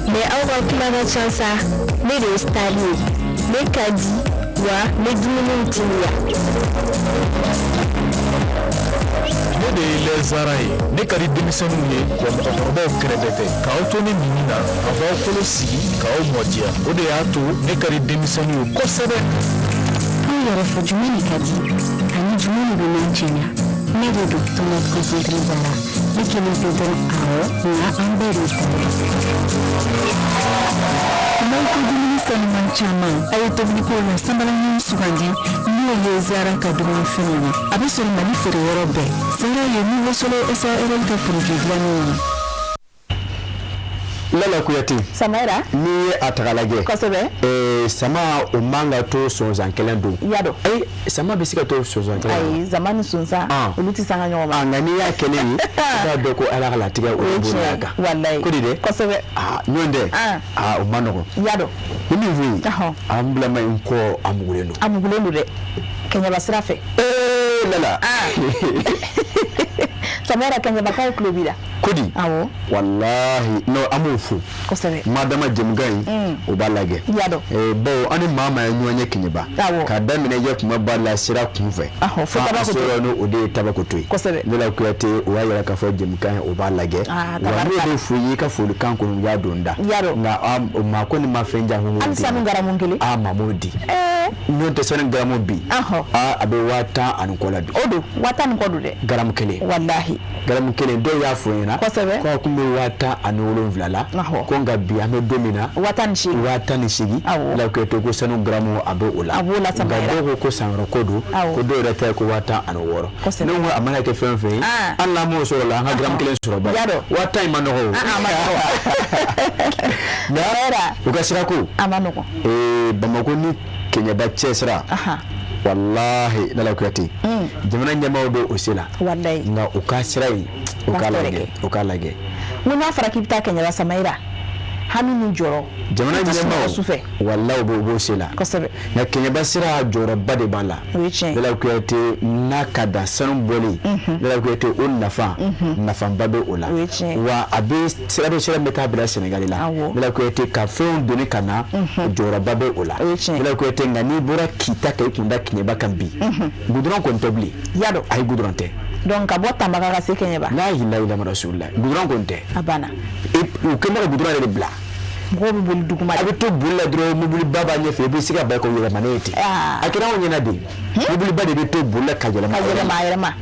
I: Mais aw ka kuma ka ca sa, ne de ye star ye, ne ka di wa ne dumuniw timiya.
H: Ne de ye Lɛzara ye, ne ka di denmisɛnninw ye wa mɔgɔkɔrɔbaw kɛrɛfɛ tɛ. K'aw to ne minni na, a b'aw kolo sigi k'aw mɔdiya. O de y'a to ne ka di denmisɛnninw ye kosɛbɛ.
I: Aw yɛrɛ fɔ jumɛn de ka di ani jumɛn de bɛ n'an cɛɲa? Ne de don tomate concentré Zara. Ne kelen tɛ dɔrɔn, awɔ, nka an bɛɛ de ta.
J: N'aw ko dumuni sanuman caman, a ye tobiliko la sanbalaɲini sugandi n'o ye Zara ka dumunifɛnw ye. A bɛ sɔrɔ Mali feere yɔrɔ bɛɛ. Zara ye Nouveau Soleil SARL ka produit dilannenw ye.
A: Lala Kuyate,
B: Samayira,
A: n'i ye a ta k'a lajɛ,
B: kosɛbɛ,
A: sama o man ka to sonsan kɛlɛ don.
B: I y'a dɔn.
A: Ayi, sama bɛ se ka to sonsan kɛlɛ don.
B: Ayi, sama ni sonsan olu tɛ sanga ɲɔgɔn ma.
A: Nka n'i y'a kɛlen ye, i b'a dɔn ko Ala ka latigɛ o ye bonya kan.
B: Walayi.
A: Ko di dɛ?
B: Kosɛbɛ.
A: Ɲɔgɔn tɛ. O ma nɔgɔn.
B: I y'a dɔn.
A: Ni min f'i ye, an bilama in kɔ a mugulen don.
B: A mugulen don dɛ. Kɛɲɛba sira fɛ.
A: Ee Lala.
B: Samayira, Kɛɲɛbakaw tulo b'i la.
A: Kodi.
B: Awɔ.
A: Walahi non, an b'o fo.
B: Kosɛbɛ.
A: Madama jɛmukan in o b'a lajɛ.
B: I y'a dɔn.
A: Bawo an ni maa maa ye ɲɔgɔn ye Kɛɲɛba.
B: Awɔ.
A: K'a daminɛ jɛ kuma ba la sira kun fɛ.
B: Fo Tabakoto.
A: An sera o de ye Tabakoto ye.
B: Kosɛbɛ.
A: Lala Kuyate o y'a yira k'a fɔ jɛmukan in o b'a lajɛ. Wa n'o de fo i ka folikan kɔni u y'a don da.
B: I y'a dɔn.
A: Nka maa kɔni ma fɛn diya n ko.
B: Hali sanu garamu kelen.
A: Maa m'o di. N'o tɛ sanu garamu bi. A bɛ 10,000 ni kɔ la bi.
B: O don 10,000 ni kɔ don dɛ.
A: Garamu kelen.
B: Walahi.
A: Garamu kelen dɔw y'a fɔ n ɲɛna.
B: Kosɛbɛ.
A: Ko a kun bɛ 17,000 la. Ko nka bi an bɛ don min na.
B: 18,000.
A: 18,000.
B: Awɔ.
A: Lala Kuyate ko sanu garamu a bɛ o la.
B: A b'o la Samayira.
A: Nka dɔw ko san wɛrɛ ko don.
B: Awɔ.
A: Ko dɔw yɛrɛ ta ye ko 16,000.
B: Kosɛbɛ.
A: Ne ko a mana kɛ fɛn o fɛn ye. Hali n'an m'o sɔrɔ la, an ka garamu kelen sɔrɔ ba.
B: I y'a dɔn.
A: 10,000 in ma nɔgɔ o.
B: A ma nɔgɔ.
A: Nka u ka sirako.
B: A ma nɔgɔ.
A: Bamakɔ ni Kɛɲɛba cɛ sira. Walahi Lala Kuyate. Jamana ɲɛmaaw bɛ o se la.
B: Walayi.
A: Nka u ka sira in u k'a lajɛ, u k'a lajɛ.
B: N ko n'a fɔra k'i bɛ taa Kɛɲɛba Samayira, hami ni jɔrɔ.
A: Jamana ɲɛmaaw
B: sufɛ.
A: Walayi u b'o se la.
B: Kosɛbɛ.
A: Nka Kɛɲɛba sira jɔyɔrɔba de b'a la.
B: O ye tiɲɛ ye.
A: Lala Kuyate n'a ka dan sanu bɔli. Lala Kuyate o nafa. Nafaba bɛ o la.
B: O ye tiɲɛ ye.
A: Wa a bɛ sira bɛ sira min bɛ taa bila Sɛnɛgali la.
B: Awɔ.
A: Lala Kuyate ka fɛnw doni ka na. Jɔyɔrɔba bɛ o la.
B: O ye tiɲɛ ye.
A: Lala Kuyate nka n'i bɔra Kita ka i kun da Kɛɲɛba kan bi. Goudron kɔni tɛ bilen.
B: I y'a dɔn.
A: Ayi, goudron tɛ.
B: Donc ka bɔ Tanbaga ka se Kɛɲɛba.
A: La ilaha illallah rasulullah. Goudron kɔni tɛ.
B: A banna.
A: U kɛlen bɛ ka goudron yɛrɛ de bila.
B: Mɔgɔw bɛ boli duguma.
A: A bɛ to boli la dɔrɔn, mobiliba b'a ɲɛfɛ, i bɛ se ka ba k'o yɛlɛma ne ye ten. A kɛra anw ɲɛna de. Mobiliba de bɛ to boli la ka yɛlɛma.
B: Ka yɛlɛma a yɛrɛ ma.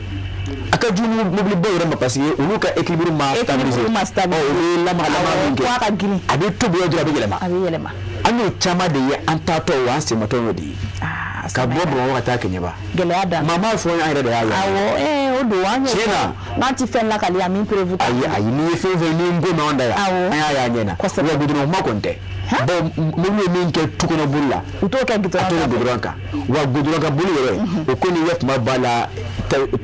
A: A ka jugu mobiliba yɛrɛ ma parce que olu ka équilibre ma stabiliser.
B: Équilibre ma stabiliser.
A: Ɔ, u bɛ lamaga lamaga min kɛ.
B: F'a ka girin.
A: A bɛ to boli la dɔrɔn, a bɛ yɛlɛma.
B: A bɛ yɛlɛma.
A: An y'o caman de ye an taatɔ wa an sematɔ y'o de ye. Ka bɔ Bamakɔ ka taa Kɛɲɛba.
B: Gɛlɛya dan.
A: Maa m'a fɔ an yɛrɛ de y'a ye.
B: Awɔ, o O don, an y'o
A: Tiɲɛ na.
B: N'an ti fɛn lakali a min preuve t'a
A: Ayi.
B: bolo.
A: Ayi, n'i ye fɛn fɛn, n'i ye n ko mɛn anw da yan, an y'a ye an ɲɛ na. Wa goudron kuma kɔni tɛ. Bon, mobili ye min kɛ tu kɔnɔ boli la,
B: u t'o kɛ goudron
A: a t'o kɛ
B: kan.
A: Goudron kan. Wa goudron kan boli yɛrɛ, o ko ni ye kuma b'a la,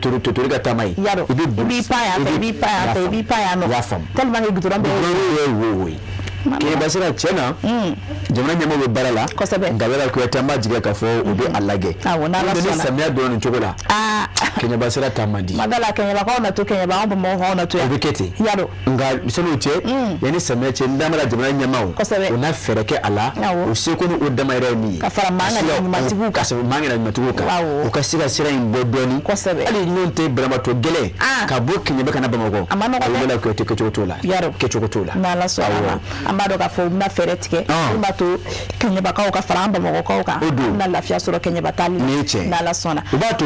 A: tori ka taama ye.
B: Yarɔ,
A: i bɛ
B: i
A: boli.
B: b'i pan yan fɛ, i b'i pan yan fɛ, i b'i pan yan nɔ.
A: I y'a faamu.
B: Tellement que goudron bɛ
A: Goudron yɛrɛ ye wo ye. Kɛɲɛba sira, tiɲɛ na, jamana ɲɛmɔgɔw bɛ baara la. Nka Lala Kuyate, an b'a jigin k'a fɔ u bɛ a lajɛ.
B: Awɔ, n'Ala
A: N'o tɛ, ni
B: sɔnna.
A: samiya donna nin cogo la,
B: Aa.
A: Kɛɲɛba sira ta man di.
B: Ma da la, Kɛɲɛbakaw na to Kɛɲɛba, anw Bamakɔkaw na to yan.
A: O bɛ kɛ ten.
B: Yarɔ.
A: Nka sani o cɛ, yanni samiya cɛ, n da bɛna jamana ɲɛmaaw u na fɛɛrɛ kɛ a la, u seko ni o dama yɛrɛ ye min ye.
B: Ka fara maa ŋaniya ɲumantigiw
A: kan. Ka sɔrɔ maa ŋaniya ɲumantigiw kan. U ka se ka sira in bɔ dɔɔni. Hali n'o tɛ banabaatɔ gɛlɛn ka bɔ Kɛɲɛba ka na Bamakɔ.
B: A ma nɔgɔn dɛ.
A: A bɛ Kuyate, kɛcogo t'o la.
B: Yarɔ.
A: Kɛcogo t'o la.
B: N'Ala sɔnna ma, an b'a dɔn k'a fɔ u bɛna fɛɛrɛ tigɛ min b'a to Kɛɲɛbakaw ka fara an Bamakɔkaw kan, an bɛna lafiya sɔrɔ Kɛɲɛba taali la.
A: Nin ye tiɲɛ ye.
B: N'Ala sɔnna.
A: O b'a to.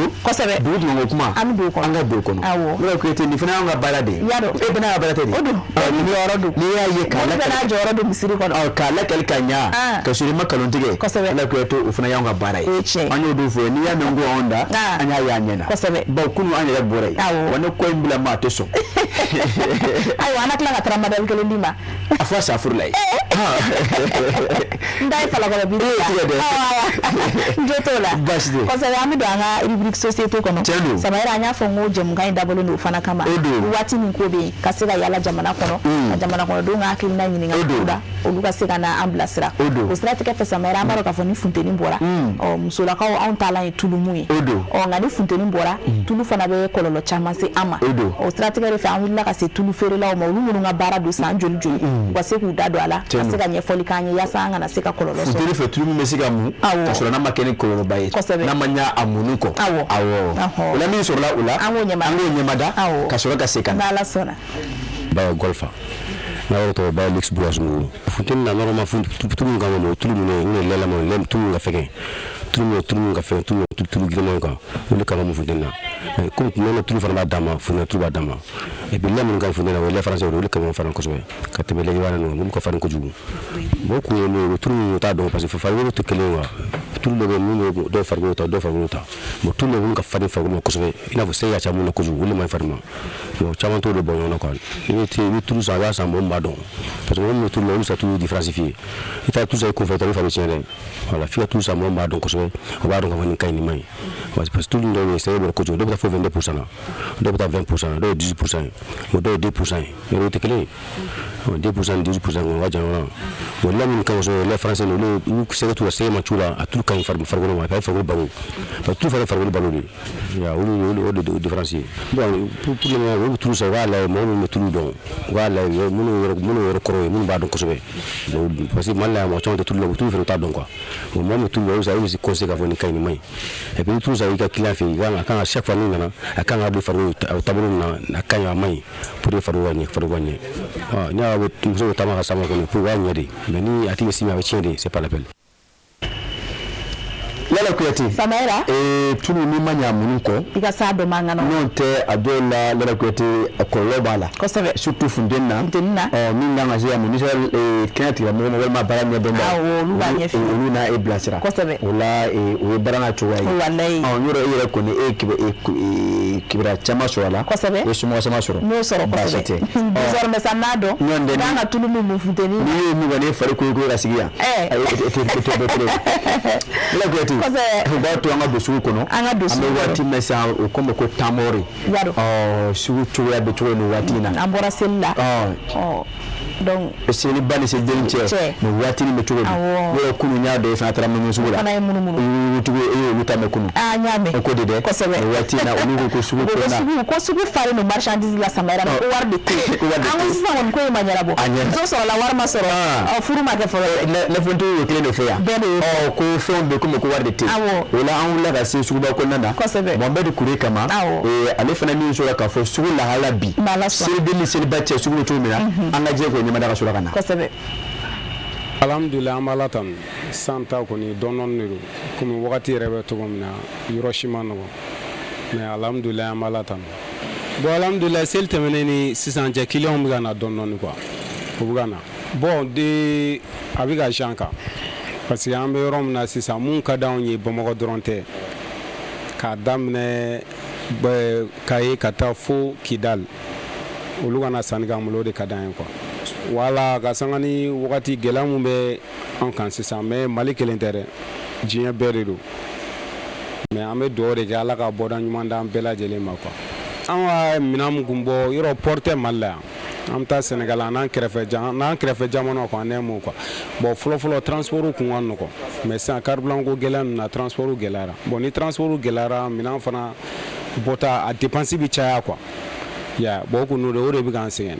A: Dugu jumɛn ko kuma.
B: An bɛ don o kɔnɔ.
A: An ka don o kɔnɔ. Lala Kuyate, nin fana y'anw ka baara de ye.
B: Yarɔ.
A: E bɛɛ n'a ka baara tɛ de.
B: O don.
A: Ɔ, jɔyɔrɔ don. N'i y'a ye k'a
B: Mobili bɛɛ n'a jɔyɔrɔ don misiri kɔnɔ.
A: Ɔ, k'a lakali ka ɲa. Ka sɔrɔ i ma nkalon tigɛ. Lala Kuyate, o fana y'anw ka baara ye.
B: O ye tiɲɛ ye.
A: An y'o dun fɔ, n'i y'a mɛn ko anw da, an y'a ye an ɲɛ na. Bawo kunun an yɛrɛ bɔra yen. Wa ne ko in bila ma, a tɛ sɔn.
B: Ayiwa, an na tila ka tramadol kelen d'i ma.
A: A fɔ sa furu la ye.
B: N da ye falakɔrɔ bi.
A: E y'o tigɛ dɛ.
B: N jo t'o la.
A: Baasi tɛ.
B: Kosɛbɛ, an bɛ don an ka rubrique société kɔnɔ.
A: Tiɲɛ don.
B: Samayɛrɛ, an y'a fɔ n ko jɛmukan in dabɔlen don o fana kama.
A: O don.
B: Waati min ko bɛ yen, ka se ka yala jamana kɔnɔ, ka jamana kɔnɔdenw ka hakilina ɲininka
A: O don.
B: la, olu ka se ka na an bilasira.
A: O don.
B: O siratigɛ fɛ, Samayɛrɛ, an b'a dɔn k'a fɔ ni funteni bɔra, ɔ, musolakaw, anw taalan ye tulumu ye.
A: O don.
B: Ɔ, nka ni funteni bɔra, tulu fana bɛ kɔlɔlɔ caman se an ma.
A: O don.
B: O siratigɛ de fɛ, an wulila ka se tulu feerelaw ma, olu minnu ka baara don san joli joli, u ka se k'u da don a la,
A: Tiɲɛ
B: ka se
A: don.
B: ka ɲɛfɔli k'an ye yaasa an kana se ka kɔlɔlɔ sɔrɔ.
A: Funteni fɛ, tulu min bɛ se ka mun ka sɔrɔ n'a ma kɛ ni kɔlɔlɔba ye, n'a ma ɲa a munni kɔ. Awɔ, o la min sɔrɔla o la,
B: An k'o ɲɛmada.
A: An k'o ɲɛmada ka sɔrɔ ka se ka na.
B: N'Ala sɔnna.
K: Bayo Golfa n'a yɔrɔ tɔgɔ Bayo Lix Bourasungu. Funteni na, normalement tulu min kan ka mɔ, tulu minnu ye lɛlama lɛ, tulu min ka fɛgɛn, tulu min tulu min ka fɛgɛn, tulu tulu girinman kan, olu kan ka mun funteni na. Komi nɔnɔ tulu fana b'a dan ma, funteni tulu b'a dan ma. Et puis lait minnu ka ɲi funteni na, o ye lait français, olu ka ɲi fana kosɛbɛ ka tɛmɛ lait ivoirien ninnu kan, olu ka farin kojugu. Bon, kun ye mun ye, o tulu ninnu t'a dɔn, parce que farikolo tɛ kelen ye quoi. Tulu dɔ bɛ yen min bɛ dɔw farikolo ta, dɔw farikolo ta. Bon, tulu dɔ bɛ minnu ka farin farikolo ma kosɛbɛ, i n'a fɔ sɛgɛ ka ca mun na kojugu, olu man ɲi fari ma. Bon, caman t'o de bɔ ɲɔgɔn na quoi. I bɛ i bɛ tulu san, a b'a san mɔgɔ min b'a dɔn, parce que mɔgɔ min bɛ tulu la, olu bɛ se ka tulu différence f'i ye. I taara tulu san i kunfɛ dɔrɔn, i fa bɛ tiɲɛ dɛ. Voilà, f'i ka tulu san mɔgɔ min b'a dɔn kosɛbɛ, o b'a dɔn k'a fɔ nin ka ɲi, nin man ɲi, parce que tulu dɔw bɛ yen, sɛgɛ bɛ kojugu, dɔw bɛ taa fo 22 % na, dɔw bɛ taa 20 % na, dɔw ye 18 % ye, bon, dɔw ye 2 % ye, yɔrɔ o tɛ kelen ye. 2 % ni 18 % kɔni, o ka jan ɲɔgɔn na. Bon, lait minnu ka ɲi kosɛbɛ, lait français ninnu, olu sɛgɛ t'u la, sɛgɛ ma c'u la, a tulu ka ɲi farikolo ma, a bɛ farikolo balo, parce que tulu fana ye farikolo balo de ye. Ya, olu o de ye différence ye. Bon, pour le moment, olu bɛ tulu san, u k'a lajɛ mɔgɔ minnu bɛ tulu dɔn, u k'a lajɛ minnu yɔrɔ kɔrɔ ye, minnu b'a dɔn kosɛbɛ. Bon, parce que Mali la yan, mɔgɔ caman tɛ tulu la, tulu fana u t'a dɔn quoi. Bon, mɔgɔ min bɛ tulu la, olu bɛ se conseiller k'a fɔ nin ka ɲi, nin man ɲi. Et puis ni tulu san i ka client fɛ yen, a kan ka chaque fois n'u nana, a kan ka don farikolo taabolo min na, a ka ɲi, a man ɲi, pour que farikolo ka ɲɛ, farikolo ka ɲɛ. N'i y'a muso bɛ taama ka s'a ma kɔni, pour que u k'a ɲɛ de, mais ni a tigi bɛ si min, a bɛ tiɲɛ de, c'est pas la peine.
A: Lala Kuyate.
B: Samayɛrɛ.
A: Tulu, n'i ma ɲa munni kɔ,
B: i ka s'a dɔ man ŋana.
A: N'o tɛ, a dɔw la, Lala Kuyate, a kɔlɔlɔ b'a la.
B: Kosɛbɛ.
A: Surtout funteni na.
B: Funteni na.
A: Ɔ, min kan ka se ka mun, n'i sera kɛnɛ tigilamɔgɔ ma walima baara ɲɛdɔnba.
B: Awɔ, olu b'a ɲɛf'i ye.
A: Olu n'a e bilasira.
B: Kosɛbɛ.
A: O la, o ye baara n'a cogoya ye.
B: Walayi.
A: Ɔ, yɔrɔ e yɛrɛ kɔni, e ye kibaruya caman sɔrɔ a la.
B: Kosɛbɛ.
A: I ye somɔgɔ caman sɔrɔ.
B: N y'o sɔrɔ.
A: Baasi
B: Kosɛbɛ.
A: tɛ.
B: Désormais sa, n b'a dɔn.
A: Ɲɔn tɛ.
B: N kan ka tulu min mun funteni
A: n'i ye min kɔni, e fari koyi koyi ka sigi yan. Ayi, e tɛ bɔ kelen. Lala Kuyate.
B: Kosɛbɛ.
A: O b'a to an ka don sugu kɔnɔ.
B: An ka don sugu
A: An bɛ
B: kɔnɔ.
A: waati min na sisan, o ko ma ko tamɔri.
B: Yarɔ.
A: Ɔ, sugu cogoya bɛ cogo nin waati in na.
B: An bɔra seli la.
A: Ɔ.
B: Ɔ, donc
A: seliba ni seliden cɛ, nin waati nin bɛ cogo di?
B: Awɔ.
A: Yɔrɔ kunun, n y'a dɔn e fana taara munumunu sugu la.
B: O fana ye munumunu.
A: Yuruguyurugu, e y'olu ta mɛn kunun.
B: Aa, n y'a mɛn.
A: O ko de dɛ.
B: Kosɛbɛ.
A: Nin waati in na, olu ko ko sugu
B: U ko
A: kɔnɔna.
B: sugu, ko sugu falen don marchandise la, Samayɛrɛ, ko wari de tɛ yen.
A: Ko wari de
B: An
A: tɛ
B: ko
A: yen.
B: sisan kɔni, ko in ma ɲɛnabɔ.
A: A ɲɛna.
B: Muso sɔrɔla, wari ma sɔrɔ. Ɔ, furu ma kɛ fɔlɔ.
A: Lɛfɛntigiw y'o kelen de fɔ yan.
B: Bɛɛ de y'o fɔ.
A: Ɔ, ko fɛnw bɛ komi ko wari de tɛ yen.
B: Awɔ.
A: O la, an wulila ka se suguba kɔnɔna na.
B: Kosɛbɛ.
A: Mohamed Kure kama.
B: Awɔ.
A: Ale fana min sɔrɔ k'a fɔ sugu lahala bi.
B: N'Ala sɔnna.
A: Seliden ni seliba cɛ, sugu bɛ cogo min na. An ka jɛ k'o ɲɛmada ka sɔrɔ ka na.
B: Kosɛbɛ.
L: Alhamdulilayi, an b'Ala tanu. San ta kɔni, dɔɔni de don, komi wagati yɛrɛ bɛ cogo min na, yɔrɔ si ma nɔgɔn, mais alhamdulilayi, an b'Ala tanu. Bon, alhamdulilayi, seli tɛmɛnen ni sisan cɛ, clients bɛ ka na dɔɔni dɔɔni quoi, u bɛ ka na. Bon, de a bɛ ka jan kan, parce que an bɛ yɔrɔ min na sisan, mun ka d'anw ye, Bamakɔ dɔrɔn tɛ, k'a daminɛ Kayi ka taa fo Kidal, olu kana sanni k'an bolo, o de ka d'an ye quoi. Wala ka sanga ni wagati gɛlɛya mun bɛ an kan sisan, mais Mali kelen tɛ dɛ, diɲɛ bɛɛ de don. Mais an bɛ dugawu de kɛ, Ala ka bɔda ɲuman d'an bɛɛ lajɛlen ma quoi. An ka minɛn mun kun bɔ yɔrɔ, port tɛ Mali la yan, an bɛ taa Sénégal, an n'an kɛrɛfɛ jamanaw quoi, en un mot quoi. Bon, fɔlɔ fɔlɔ, transport kun ka nɔgɔn, mais sisan carburant ko gɛlɛya ninnu na, transport gɛlɛyara. Bon, ni transport gɛlɛyara, minɛn fana bɔta a dépense bɛ caya quoi. Ya bon, o kun o de bɛ k'an sɛgɛn.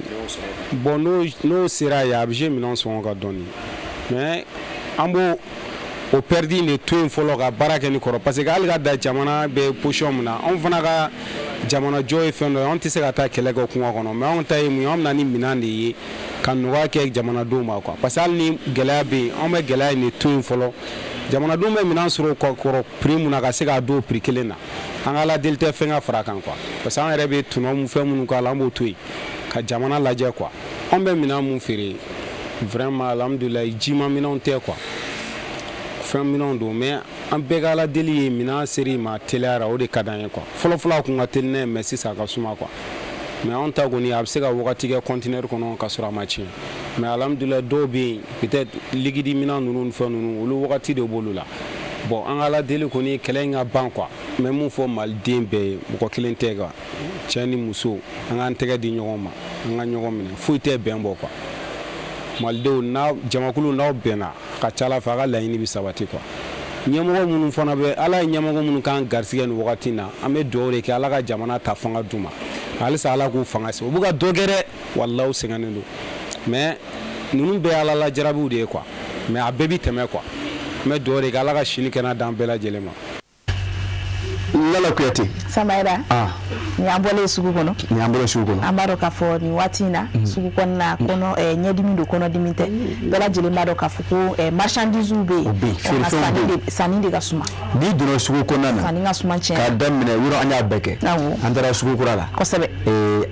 L: Bon, n'o sera yen, a bɛ se minɛn sɔngɔ ka dɔɔni, mais an b'o o perte de to yen fɔlɔ ka baara kɛ ni kɔrɔ, parce que hali ka da jamana bɛ position min na, anw fana ka jamana jɔ ye fɛn dɔ ye. Anw tɛ se ka taa kɛlɛ kɛ kungo kɔnɔ, mais anw ta ye mun ye? Anw bɛ na ni minɛn de ye ka nɔgɔya kɛ jamanadenw ma quoi, parce que hali ni gɛlɛya bɛ yen, anw bɛ gɛlɛya in de to yen fɔlɔ. Jamanadenw bɛ minɛn sɔrɔ kɔrɔ prix mun na, ka se k'a don prix kelen na, an ka Ala deli tɛ fɛn ka fara kan quoi, parce que an yɛrɛ bɛ tɔnɔ mun fɛn minnu k'a la, an b'o to yen ka jamana lajɛ quoi. Anw bɛ minɛn mun feere, vraiment, alhamdulilayi, jima minɛnw tɛ quoi, fɛn minɛnw don. Mais an bɛɛ ka Ala deli ye minɛn seri ma teliyara, o de ka d'an ye quoi. Fɔlɔ fɔlɔ, a kun ka teli n'a ye, mais sisan a ka suma quoi. Mais anw ta kɔni, a bɛ se ka wagati kɛ conteneur kɔnɔ ka sɔrɔ a ma tiɲɛ. Mais alhamdulilayi, dɔw bɛ yen, peut-être liquide minɛn ninnu ni fɛn ninnu, olu wagati de b'olu la. Bon, an ka Ala deli kɔni, kɛlɛ in ka ban quoi. N bɛ mun fɔ maliden bɛɛ ye, mɔgɔ kelen tɛ quoi, cɛ ni muso, an k'an tɛgɛ di ɲɔgɔn ma, an ka ɲɔgɔn minɛ, foyi tɛ bɛn bɔ quoi. Malidenw n'a jamakulu, n'aw bɛnna, ka ca Ala fɛ, a ka laɲini bɛ sabati quoi. Ɲɛmɔgɔ minnu fana bɛ, Ala ye ɲɛmɔgɔ minnu k'an garisɛgɛ nin wagati in na, an bɛ dugawu de kɛ, Ala ka jamana ta fanga d'u ma halisa, Ala k'u fanga se. U b'u ka dɔ kɛ dɛ, walahi, u sɛgɛnnen don, mais ninnu bɛɛ ye Ala lajarabiw de ye quoi. Mais a bɛɛ bi tɛmɛ quoi. N bɛ dugawu de kɛ, Ala ka sini kɛnɛ d'an bɛɛ lajɛlen ma.
A: Lala Kuyate.
B: Samayira. Nin y'an bɔlen sugu kɔnɔ.
A: Nin y'an bɔlen sugu kɔnɔ.
B: An b'a dɔn k'a fɔ nin waati in na, sugu kɔnɔna kɔnɔ, ɲɛdimi don, kɔnɔdimi tɛ. Bɛɛ lajɛlen b'a dɔn k'a fɔ ko marchandise bɛ yen.
A: O bɛ yen, feerefɛnw bɛ yen.
B: Sanni de ka suma.
A: N'i donna sugu kɔnɔna na,
B: sanni ka suma tiɲɛ.
A: K'a daminɛ yɔrɔ, an y'a bɛɛ kɛ. An taara sugu kura la.
B: Kosɛbɛ.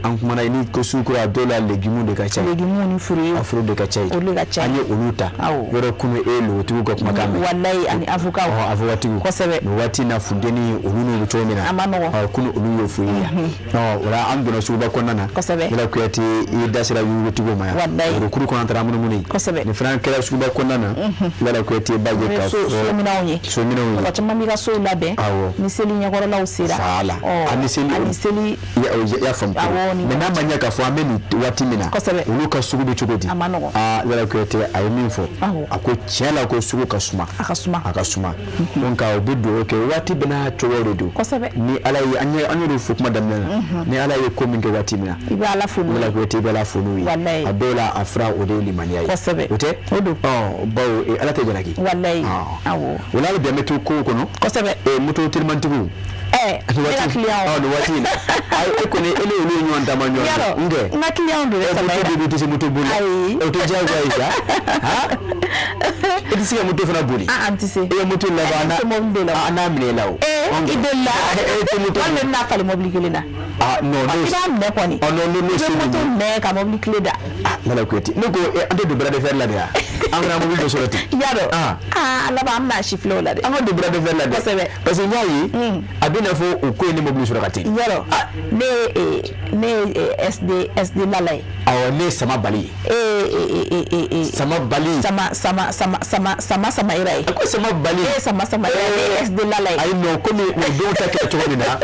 A: An kumana ni ko sugu kura, dɔw la légumes de ka ca.
B: Légumes ni fruits.
A: A fruits de ka ca yen.
B: Olu de ka ca.
A: An ye olu ta. Yɔrɔ kunu, e ye logotigiw ka kumakan mɛn.
B: Walayi, ani avocat.
A: Avocat tigiw.
B: Kosɛbɛ.
A: Nin waati in na, funteni, olu n'u bɛ cogo min na.
B: A ma nɔgɔn.
A: Kunu olu y'o fɔ i ye yan. O la, an donna suguba kɔnɔna na.
B: Kosɛbɛ.
A: Lala Kuyate, i da sera yurugutigiw ma yan.
B: Walayi.
A: Worokuru kɔnɔ, an taara munumunu yen.
B: Kosɛbɛ.
A: Nin fana kɛra suguba kɔnɔna na. Lala Kuyate b'a ye k'a fɔ.
B: Sominɛnw ye.
A: Sominɛnw ye.
B: Mɔgɔ caman b'i ka sow labɛn.
A: Awɔ.
B: Ni seli ɲɛkɔrɔlaw sera.
A: Voilà. Ani seli.
B: Ani seli.
A: I y'a faamu.
B: Awɔ.
A: Mais n'a ma ɲɛ k'a fɔ an bɛ nin waati min na.
B: Kosɛbɛ.
A: Olu ka sugu bɛ cogo di?
B: A ma nɔgɔn.
A: Aa, Lala Kuyate, a ye min fɔ.
B: Awɔ.
A: A ko tiɲɛ la ko sugu ka suma.
B: A ka suma.
A: A ka suma. Donc o bɛ dugawu kɛ, waati bɛɛ n'a cogo de don.
B: Kosɛbɛ.
A: Ni Ala ye, an ye, an y'o de fɔ kuma daminɛ na. Ni Ala ye ko min kɛ waati min na,
B: i bɛ Ala fo n'o ye.
A: Lala Kuyate, i bɛ Ala fo n'o ye.
B: Walayi.
A: A dɔw la, a fura o de ye limaniya ye.
B: Kosɛbɛ.
A: O tɛ?
B: O don.
A: Bawo Ala tɛ jalaki.
B: Walayi. Awɔ.
A: O la, hali bi an bɛ to kow kɔnɔ.
B: Kosɛbɛ.
A: Moto telimantigiw.
B: Ne ka client.
A: Nin waati in na, ayi, e kɔni, e ni olu ye ɲɔgɔn dama ɲɔgɔn.
B: Yarɔ,
A: n
B: ka client don dɛ, Samayira.
A: Moto de tɛ se moto boli la.
B: Ayi.
A: O tɛ diyagoya ye sa. E tɛ se ka moto fana boli.
B: An tɛ se.
A: E ye moto laban,
B: an tɛ mobili de la.
A: An n'a minɛ e la o.
B: I delila.
A: E tɛ moto.
B: Walima i bɛna falen mobili kelen na.
A: Ah non,
B: I b'a minɛ kɔni.
A: Non, n'o
B: I
A: se
B: bɛ moto minɛ ka mobili kile da.
A: Lala Kuyate, ne ko an tɛ don bras de fer la de wa? An kana mobili dɔ sɔrɔ ten.
B: Yarɔ. Aa, laban an bɛna siffler o la dɛ.
A: An ka don bras de fer la dɛ.
B: Kosɛbɛ.
A: Parce que n y'a ye, a bɛ n'a fɔ o ko ye ne mobili sɔrɔ ka teli.
B: Yarɔ, ne ye SD Lala ye.
A: Awɔ, ne ye Sama Bali ye. Sama Bali.
B: Sama Sama Sama Sama Sama Samayira ye.
A: A ko Sama Bali.
B: E ye Sama Samayira ye, ne ye SD Lala ye.
A: Ayi non, komi o denw ta kɛra cogo min na,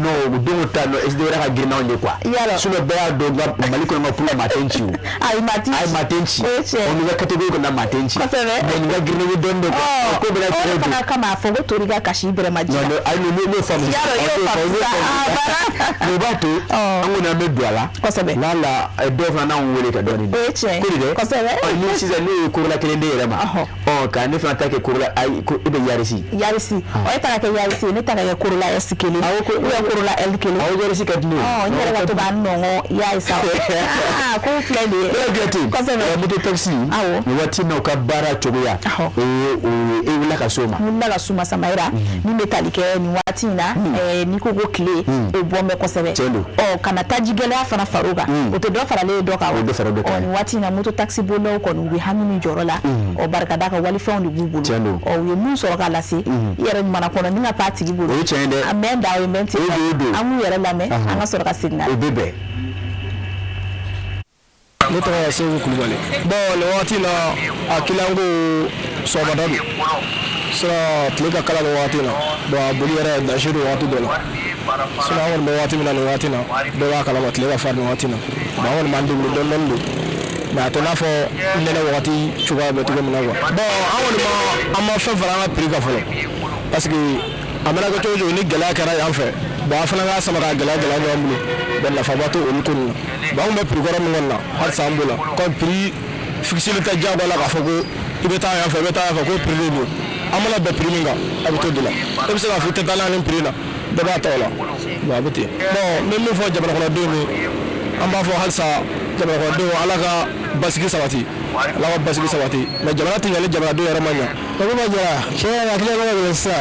A: non, o denw ta, non, SD wɛrɛ ka girin n'anw ye quoi.
B: Yarɔ.
A: Sinon bɛɛ y'a dɔn ka Mali kɔnɔ ma pour la maa tɛ n ci o.
B: Ayi, maa t'i ci.
A: Ayi, maa tɛ n ci.
B: O ye tiɲɛ ye.
A: O n'i ka catégorie kɔnɔ, maa tɛ n ci.
B: Kosɛbɛ.
A: Mais nin ka girin ni dɔɔni de quoi. Ko bɛɛ n'a
B: O
A: cogo
B: de
A: don.
B: fana kama a fɔ ko tori ka kasi i bɛrɛ ma ji la.
A: Non non, ayi non, n'o faamu.
B: Yarɔ, i y'o faamu sisan. Aa, baara.
A: Mais o b'a to an kɔni an bɛ don a la.
B: Kosɛbɛ.
A: La dɔw fana n'anw wele ka dɔɔni.
B: O ye tiɲɛ ye.
A: Ko de dɛ.
B: Kosɛbɛ.
A: Ni sisan ne ye Corolla kelen d'e yɛrɛ ma. Ka ne fana ta kɛ Corolla, ayi, ko e bɛ Yaris.
B: Yaris. Ɔ, e ta ka kɛ Yaris ye, ne ta ka kɛ Corolla S kelen.
A: Awɔ, ko
B: ou bien Corolla L kelen.
A: Awɔ, Yaris ka di ne ye.
B: N yɛrɛ ka to k'a nɔngɔn, i y'a ye sa. Aa, ko filɛ nin ye.
A: Lala Kuyate.
B: Kosɛbɛ.
A: Moto taxi.
B: Awɔ.
A: Nin waati in na, u ka baara cogoya. O ye e Wulila ka s'o ma.
B: Wulila ka s'o ma Samayira, min bɛ tali kɛ nin waati in na, n'i ko ko tile, o bɔn bɛ kosɛbɛ.
A: Tiɲɛ don.
B: Ɔ, ka na taji gɛlɛya fana far'o kan, o tɛ dɔ faralen ye dɔ kan wa?
A: O dɔ fara dɔ kan.
B: Ɔ, nin waati in na, moto taxi bolilaw kɔni, u bɛ hami ni jɔrɔ la. Ɔ, barika da ka walifɛnw de b'u bolo.
A: Tiɲɛ don.
B: Ɔ, u ye mun sɔrɔ k'a lase, i yɛrɛ mana kɔnɔ ni ka pan a tigi bolo.
A: O ye tiɲɛ ye dɛ.
B: A mɛn da o ye mɛn ten.
A: O don, o don.
B: An k'u yɛrɛ lamɛn, an ka sɔrɔ ka segin ka na.
A: O bɛ bɛn.
M: Ne tɔgɔ ye Seku Kulubali. Bon, nin wagati in na, a client ko sɔgɔmada don, sinon tile ka kala nin wagati in na. Bon, a boli yɛrɛ danger don wagati dɔ la, sinon an kɔni bɛ wagati min na nin wagati in na, bɛɛ b'a kalama tile ka farin nin wagati in na. Bon, an kɔni b'an débrouiller dɔɔni dɔɔni don, mais a tɛ n'a fɔ nɛnɛ wagati cogoya bɛ cogo min na quoi. Bon, an kɔni ma, an ma fɛn fara an ka prix kan fɔlɔ, parce que a mana kɛ cogo o cogo ni gɛlɛya kɛra yan fɛ, bon, an fana k'a sama ka gɛlɛya gɛlɛya ɲɔgɔn bolo. Bon, nafaba t'o olu ko ninnu na. Bon, an kun bɛ prix kɔrɔ min kɔni na, halisa an b'o la, comme prix fixé tɛ diyagoya la k'a fɔ ko i bɛ taa yan fɛ, i bɛ taa yan fɛ, ko prix de don. An mana bɛn prix min kan, a bɛ t'o de la. E bɛ se k'a fɔ i tɛ taa n'a ni prix la, bɛɛ b'a ta o la. Bon, a bɛ ten. Bon, n bɛ min fɔ jamana kɔnɔdenw ye, an b'a fɔ halisa jamana kɔnɔdenw, Ala ka basigi sabati, Ala ka basigi sabati. Mais jamana tɛ ɲɛ ni jamanadenw yɛrɛ ma ɲɛ.
N: Bakuba Jara, tiɲɛ yɛrɛ la, client ko ka gɛlɛn sisan.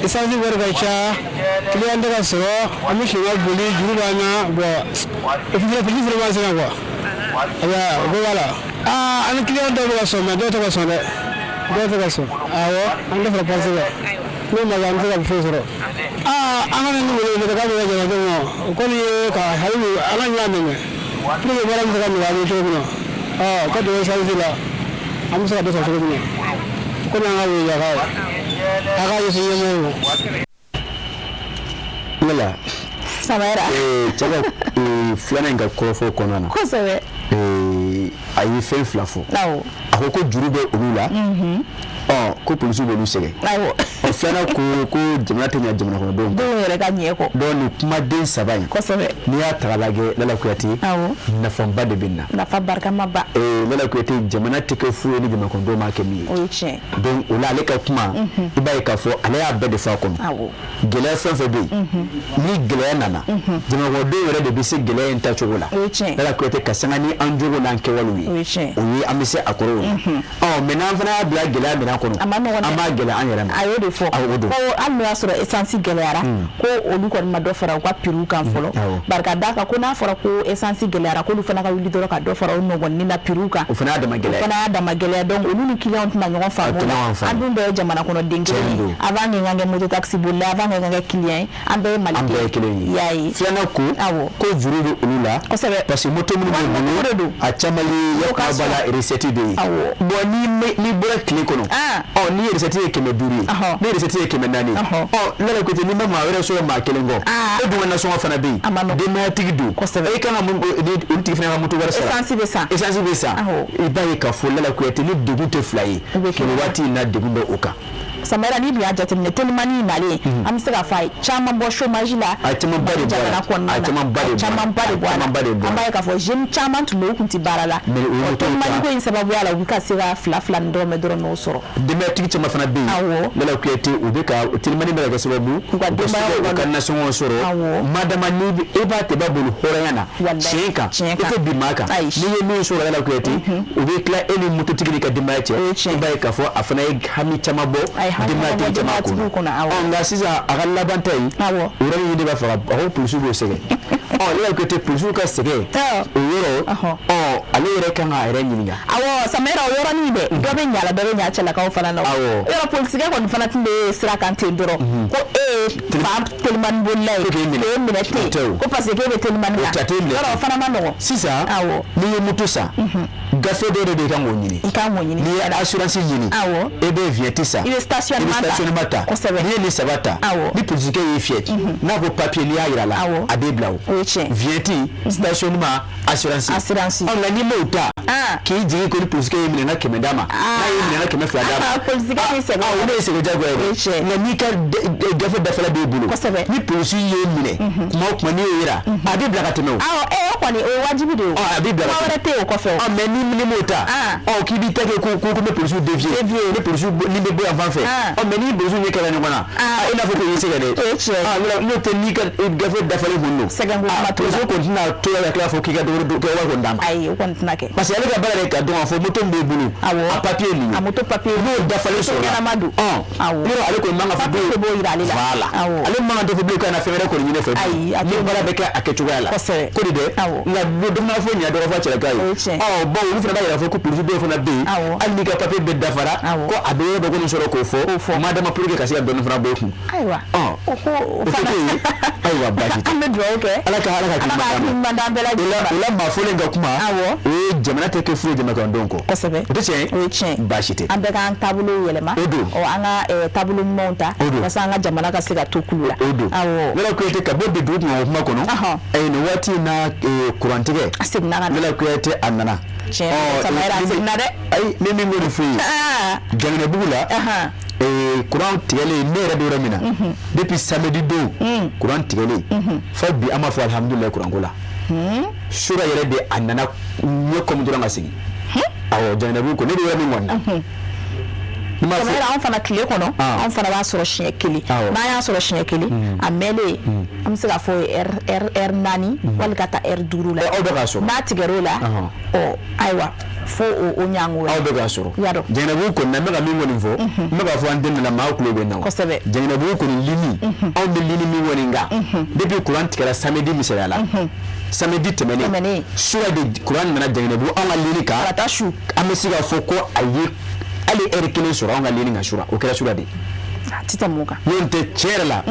N: Essence wari ka ca, client tɛ ka sɔrɔ, an bɛ sigi ka boli, juru b'an na, bon, et puis fana prix fana b'an sɛgɛn quoi. Ayiwa, o bɛɛ b'a la. Aa, an ni client dɔw bɛ ka sɔn, mais dɔw tɛ ka sɔn dɛ. Dɔw tɛ ka sɔn. Awɔ, an tɛ fara panse kan. N'o ma kɛ, an tɛ se ka foyi sɔrɔ. Aa, an kana ni wele wele k'a bɛ ka jamanadenw ma. O kɔni ye ka hali bi Ala ɲɛ dɛmɛ. Pour que baara bɛ se ka nɔgɔya an bolo cogo min na. Ɔ, ka don essence la, an bɛ se ka dɔ sɔrɔ cogo min na. O kɔni y'an ka welewelekan ye. A ka ɲɛsin ɲɛmɔgɔw ma.
A: Lala.
B: Samayira.
A: Cɛ ka filanan in ka kɔrɔfɔ kɔnɔna na.
B: Kosɛbɛ.
A: A ye fɛn fila fɔ.
B: Awɔ.
A: A ko ko juru bɛ olu la. Ɔ, ko polisiw b'olu sɛgɛn.
B: Awɔ.
A: Ɔ, filanan ko ko jamana tɛ ɲɛ jamana kɔnɔdenw kɔ.
B: Denw yɛrɛ ka ɲɛ kɔ.
A: Donc nin kumaden saba in.
B: Kosɛbɛ.
A: N'i y'a ta k'a lajɛ, Lala Kuyate.
B: Awɔ.
A: Nafaba de bɛ nin na.
B: Nafa barikama ba.
A: Lala Kuyate, jamana tɛ kɛ foyi ye ni jamana kɔnɔdenw m'a kɛ min ye.
B: O ye tiɲɛ.
A: Donc o la, ale ka kuma, i b'a ye k'a fɔ ale y'a bɛɛ de fɔ a kɔnɔ.
B: Awɔ.
A: Gɛlɛya fɛn fɛn bɛ yen, ni gɛlɛya nana, jamana kɔnɔdenw yɛrɛ de bɛ se gɛlɛya in tacogo la.
B: O ye tiɲɛ.
A: Lala Kuyate, ka sanga ni an jogo n'an kɛwalew ye.
B: O ye tiɲɛ.
A: O ye an bɛ se a kɔrɔ o la. Ɔ, mais n'an fana y'a bila gɛlɛya minɛn kɔnɔ,
B: A ma nɔgɔn dɛ.
A: an b'a gɛlɛya an yɛrɛ ma.
B: A y'o de fɔ.
A: Awɔ, o don.
B: Ko hali n'o y'a sɔrɔ essence gɛlɛyara, ko olu kɔni ma dɔ fara u ka prix kan fɔlɔ. Barika d'a kan ko n'a fɔra ko essence gɛlɛyara, k'olu fana ka wuli dɔrɔn ka dɔ fara o nɔgɔnin na prix kan.
A: O fana y'a dama gɛlɛya.
B: O fana y'a dama gɛlɛya, donc olu ni client tɛna ɲɔgɔn faamu o la. An dun bɛɛ ye jamana kɔnɔden kelen ye. Avant que n ka kɛ moto taxi bolila, avant que n ka kɛ client ye, an bɛɛ ye
A: An
B: maliden
A: bɛɛ ye kelen ye.
B: I y'a ye.
A: Filanan ko.
B: Awɔ.
A: Ko juru bɛ olu la.
B: Kosɛbɛ.
A: Parce que moto minnu b'u bolo, a caman ye
B: Location.
A: yakuma b'a la, recette de ye.
B: Awɔ.
A: Bon, n'i bɔra tile kɔnɔ, ɔ, ni recette ye 500 ye, ni recette ye 400 ye, ɔ, Lala Kuyate, n'i ma maa wɛrɛ sɔrɔ maa kelen kɔ, e dun ka nasɔngɔ fana bɛ yen, denbayatigi don, e kan ka mun, olu tigi fana ka moto wari sara.
B: Essence bɛ san.
A: Essence bɛ san. I b'a ye k'a fɔ, Lala Kuyate, ni degun tɛ fila ye, nin waati in na, degun bɛ o kan.
B: Samayira, n'i dun y'a jateminɛ, telimani nalen, an bɛ se k'a fɔ a ye caman bɔ chômage la.
A: A camanba de bɔ a la.
B: Jamana kɔnɔna na.
A: A camanba de bɔ a la.
B: A camanba de bɔ a la.
A: A camanba de bɔ a la.
B: An b'a ye k'a fɔ jeune caman tun bɛ yen, u tun tɛ baara la.
A: Mais o ye
B: Ɔ,
A: moto
B: telimani
A: ta.
B: ko in sababuya la, u bɛ ka se ka fila fila ni dɔrɔmɛ dɔrɔmɛw sɔrɔ.
A: Denbayatigi caman fana bɛ yen, Lala Kuyate, u bɛ ka telimani bɛ ka kɛ sababu u
B: ka denbayaw
A: u ka
B: balo.
A: nasɔngɔ sɔrɔ. Madama ni e b'a tɛ ba boli hɔrɔnya na, tiɲɛ kan, e tɛ bin maa kan, n'i ye min sɔrɔ, Lala Kuyate, u bɛ tila e ni mototigi n'i ka denbaya cɛ. I b'a ye k'a fɔ a fana ye hami caman bɔ denbayatigi caman kunna. Ɔ, nka sisan a ka laban ta in, o yɔrɔnin in de b'a fɔ a ko polisiw b'o sɛgɛn. Ɔ, Lala Kuyate, polisiw ka sɛgɛn o yɔrɔ, ɔ, ale yɛrɛ kan k'a yɛrɛ ɲininka.
B: Awɔ, Samayira, o yɔrɔnin dɛ, dɔ bɛ ɲa la, dɔ bɛ ɲa cɛlakaw fana na.
A: Awɔ.
B: Yɔrɔ polisikɛ kɔni fana tun bɛ sira kan ten dɔrɔn, ko e ye fa telimani bolila ye,
A: Ko k'e minɛ.
B: k'e minɛ
A: O tɛ o.
B: ten, ko parce que k'e bɛ telimani
A: O
B: na.
A: tɛ, a t'e minɛ.
B: Yɔrɔ o fana ma nɔgɔn.
A: Sisan,
B: awɔ,
A: n'i ye moto san, gafe dɔ de bɛ yen, i kan k'o ɲini.
B: I kan k'o ɲini.
A: N'i ye assurance ɲini,
B: awɔ,
A: e bɛ vignette san,
B: I bɛ stationnement
A: i bɛ
B: ta.
A: stationnement ta.
B: Kosɛbɛ.
A: N'i ye nin saba ta,
B: awɔ,
A: ni polisikɛ y'i fiyɛ, n'a ko papier, n'i y'a yira la,
B: Awɔ.
A: a b'e bila o.
B: O ye tiɲɛ.
A: Vignette, stationnement, assurance.
B: Assurance.
A: Ɔ, nka n'i m'o ta, k'i jigi ko ni polisikɛ y'i minɛ, n ka 100 d'a ma, n'a y'i minɛ, n ka 200 d'a ma.
B: Polisikɛ b'i sɛgɛn.
A: O de ye sɛgɛn diyagoya ye dɛ. Nka n'i ka gafe dafala b'e bolo,
B: Kosɛbɛ.
A: ni polisi y'e minɛ, kuma o kuma n'i y'o yira, a b'i bila ka tɛmɛ o.
B: Awɔ, o kɔni o ye wajibi de ye o.
A: Ɔ, a b'i bila ka
B: Kuma
A: tɛmɛ.
B: wɛrɛ tɛ yen o kɔfɛ o.
A: Ɔ, mais ni m'o ta, ɔ, k'i b'i ta kɛ ko ko n bɛ polisiw dévier, ni polisiw ni bɛ bɔ yan fan fɛ, ɔ, mais ni polisiw ɲɛ kɛra ɲɔgɔn na, i n'a fɔ k'o y'i sɛgɛn dɛ.
B: O ye tiɲɛ ye.
A: N'o tɛ, n'i ka gafe dafalen kun don,
B: Sɛgɛn ko kuma t'o la.
A: polisiw kɔni tɛna to ka tila fɔ k'i ka dɔ wɛrɛ kɛ wari kɔni d'a ma.
B: Ayi, o kɔni kɔni tɛna kɛ.
A: Parce que ale ka baara de ka dɔn k'a fɔ moto min b'e bolo.
B: Awɔ.
A: A papier nin ye.
B: A moto papier.
A: N'o dafalen sɔrɔla.
B: Ɲɛnama don. Awɔ.
A: Yɔrɔ ale kɔni man ka fɔ
B: Papier de b'o yira ale la.
A: Voilà.
B: Awɔ.
A: Ale man ka dɔ fɔ bilen k'a na fɛn wɛrɛ kɔni ɲini e fɛ.
B: Ayi, a
A: Ni
B: t'o
A: baara bɛ kɛ a kɛcogoya la.
B: Kosɛbɛ.
A: Ko de dɛ.
B: Awɔ.
A: Nka dɔ fana fɔ ɲa dɔ ka fɔ a cɛlaka ye.
B: O ye tiɲɛ.
A: Ɔ bon olu fana b'a yira fɔ ko polisi dɔw fana bɛ yen.
B: Awɔ.
A: Hali n'i ka papier bɛɛ dafara.
B: Awɔ.
A: Ko a bɛ yɔrɔ dɔ kɔni sɔrɔ k'o fɔ.
B: K'o fɔ.
A: Madama pour que ka se ka dɔɔni fana bɔ i kun.
B: Ayiwa.
A: Ɔ.
B: O ko o
A: O tɛ
B: fana.
A: ko ye. Ayiwa baasi tɛ.
B: An bɛ dugawu kɛ.
A: Ala ka
B: Ala
A: hakili
B: ka hakili ɲuman d'an bɛɛ lajɛlen ma.
A: O la maa fɔlen ka kuma.
B: Awɔ.
A: O ye jamana tɛ kɛ foyi ye jamanadenw kɔ.
B: Kosɛbɛ.
A: O tɛ tiɲɛ ye.
B: O ye tiɲɛ ye.
A: Baasi tɛ.
B: An bɛɛ k'an taabolo yɛlɛma.
A: O don.
B: Ɔ an ka taabolo ɲumanw ta.
A: O don.
B: Walasa an ka jamana ka se ka to kulu la.
A: O don.
B: Awɔ.
A: Lala Kuyate ka bɔ bi dugu kunkanko kuma kɔnɔ.
B: Ɔhɔn.
A: Nin waati in na kurantigɛ.
B: A seginna ka na.
A: Lala Kuyate a nana.
B: Tiɲɛ yɛrɛ la, Samayɛrɛ a seginna dɛ.
A: Ayi ne min k'o de f'i ye.
B: Aa.
A: Jaginɛbugu la.
B: Ahan.
A: Kuran tigɛlen ne yɛrɛ bɛ yɔrɔ min na. Depuis samedi don. Kuran tigɛlen. Fo bi an b'a fɔ alihamudulilayi kuranko la. Sura yɛrɛ de a nana ɲɛ kɔmi dɔrɔn ka segin. Awɔ Jaginɛbugu ko ne bɛ yɔrɔ min kɔni na. N b'a fɔ
B: Samayɛrɛ anw fana tile kɔnɔ.
A: Ah.
B: Anw fana b'a sɔrɔ siɲɛ kelen.
A: Awɔ.
B: N'an y'a sɔrɔ siɲɛ kelen. A mɛnlen an bɛ se k'a fɔ o ye heure 4 wali ka taa heure 5 la.
A: Aw bɛ k'a sɔrɔ.
B: N'a tigɛr'o la.
A: Ɔhɔn.
B: Ɔ ayiwa fo o ɲango
A: Aw bɛ k'a sɔrɔ.
B: Y'a dɔn.
A: Jaginɛbugu kɔni na n bɛ ka min kɔni fɔ. N bɛ k'a fɔ an den nana maa tulo bɛ n na o.
B: Kosɛbɛ.
A: Jaginɛbugu kɔni lini. Anw bɛ lini min kɔni kan. Depuis kuran tigɛra samedi misaliya la. Samedi tɛmɛnen.
B: Tɛmɛnen.
A: Sura de kuran nana Jaginɛbugu anw ka lini kan.
B: Ka taa su.
A: An bɛ se k'a fɔ ko a ye hali heure kelen sɔrɔ anw ka lini kan sura o kɛra sura de ye.
B: A ti tɛmɛ o kan.
A: N'o tɛ tiɲɛ yɛrɛ la.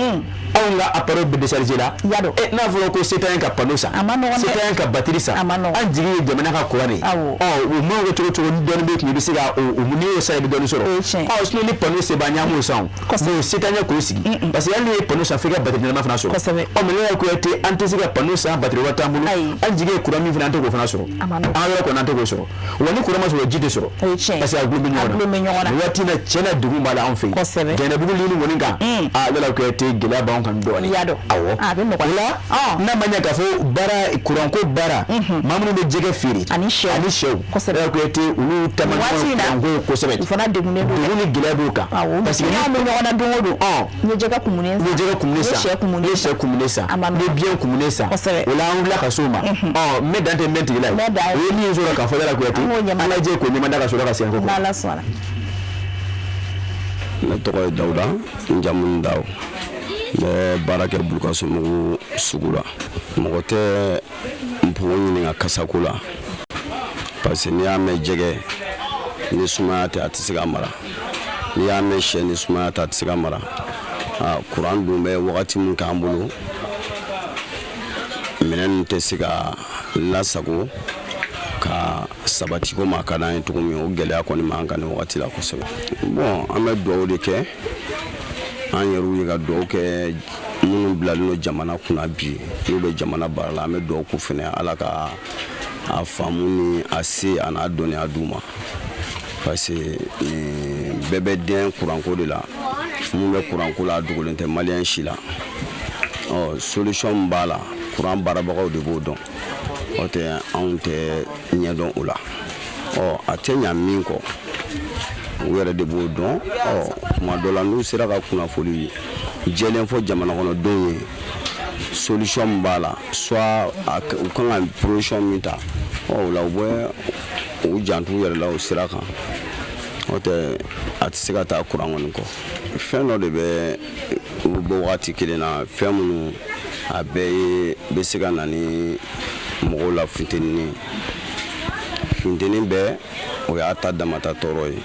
A: Anw ka appareil bɛ décharger la.
B: Y'a dɔn.
A: N'a fɔra ko se t'an ye ka panneau san.
B: A ma nɔgɔn dɛ.
A: Se t'an ye ka batterie san.
B: A ma nɔgɔn.
A: An jigi ye jamana ka courant de ye.
B: Awɔ.
A: Ɔ o mana kɛ cogo o cogo ni dɔɔni b'i kun i bɛ se ka o n'i y'o san i bɛ dɔɔni sɔrɔ.
B: O ye tiɲɛ ye.
A: Ɔ sinon ni panneau se b'an ye an b'o san o.
B: Kosɛbɛ.
A: Mais o se t'an ye k'o sigi. Parce que hali n'i ye panneau san f'i ka batterie ɲɛnama fana sɔrɔ.
B: Kosɛbɛ.
A: Ɔ mais ne Kuyate an tɛ se ka panneau san batterie wari t'an bolo.
B: Ayi.
A: An jigi ye courant min fana an tɛ k'o fana sɔrɔ.
B: A ma nɔgɔn.
A: An ka yɔrɔ kɔni an tɛ k'o sɔrɔ. Wa ni courant ma sɔrɔ ji tɛ sɔrɔ.
B: O ye tiɲɛ ye.
A: Parce que a gulon bɛ ɲɔgɔn na.
B: A gulon bɛ ɲɔgɔn na.
A: Nin waati in na tiɲɛ na degun b'a la anw fɛ yen.
B: Kosɛbɛ.
A: Jaginɛbugu lini kɔni kan. Aa Lala Kuyate gɛlɛya b'anw kan dɔɔni.
B: Y'a dɔn.
A: Awɔ.
B: A bɛ nɔgɔya.
A: O la
B: Ɔn.
A: n'a ma ɲɛ k'a fɔ baara kuranko baara maa minnu bɛ jɛgɛ feere.
B: Ani sɛw.
A: Ani sɛw.
B: Kosɛbɛ.
A: Lala Kuyate olu taama
B: Waati in na,
A: kuranko ye kosɛbɛ.
B: u fana degunnen don.
A: Degun ni gɛlɛya b'u kan.
B: Awɔ.
A: Parce que
B: N'a bɛ ɲɔgɔn na don o don.
A: Ɔn.
B: N ye jɛgɛ kumunen
A: N
B: san.
A: ye jɛgɛ kumunen san.
B: N ye sɛ kumunen
A: N ye sɛ kumunen san.
B: A ma
A: N ye
B: nɔgɔn.
A: biyɛn kumunen san.
B: Kosɛbɛ.
A: O la an wulila ka s'o ma. Ɔ n bɛ dan tɛ n bɛ tigi la ye.
B: N bɛ dan ye.
A: O ye min sɔrɔ k'a fɔ Lala Kuyate.
B: An k'o ɲɛmada.
A: An lajɛ k'o ɲɛmada ka sɔrɔ ka segin ko kɔrɔ.
B: N'Ala sɔnna.
O: Ne tɔgɔ ye Dawuda n jamu ni Dawu n bɛ baara kɛ Bulukasobugu sugu la mɔgɔ tɛ npogo ɲininka kasako la parce que n'i y'a mɛn jɛgɛ ni sumaya tɛ a tɛ se ka mara n'i y'a mɛn sɛ ni sumaya tɛ a tɛ se ka mara kuran dun bɛ wagati min k'an bolo minɛn ninnu tɛ se ka lasago ka sabati komi a ka d'an ye cogo min o gɛlɛya kɔni b'an kan nin wagati la kosɛbɛ bon an bɛ dugawu de kɛ an yɛrɛw ye ka dugawu kɛ minnu bilalen don jamana kunna bi n'u bɛ jamana baara la an bɛ dugawu k'u fɛnɛ ala ka a faamu ni a se a n'a dɔnniya d'u ma parce que bɛɛ bɛ dɛn kuranko de la mun bɛ kuranko la a dogolen tɛ maliyɛn si la ɔ solution min b'a la kuran baarabagaw de b'o dɔn o tɛ anw tɛ ɲɛdɔn o la ɔ a tɛ ɲa min kɔ u yɛrɛ de b'o dɔn ɔ tuma dɔ la n'u sera ka kunnafoni jɛlen fɔ jamana kɔnɔdenw ye solution min b'a la soit u kan ka position min ta ɔ o la u bɛ u janto u yɛrɛ la o sira kan n'o tɛ a tɛ se ka taa kuran kɔni kɔ fɛn dɔ de bɛ bɔ wagati kelen na fɛn minnu a bɛɛ ye bɛ se ka na ni mɔgɔw la funteni funteni bɛɛ o y'a ta damata tɔɔrɔ ye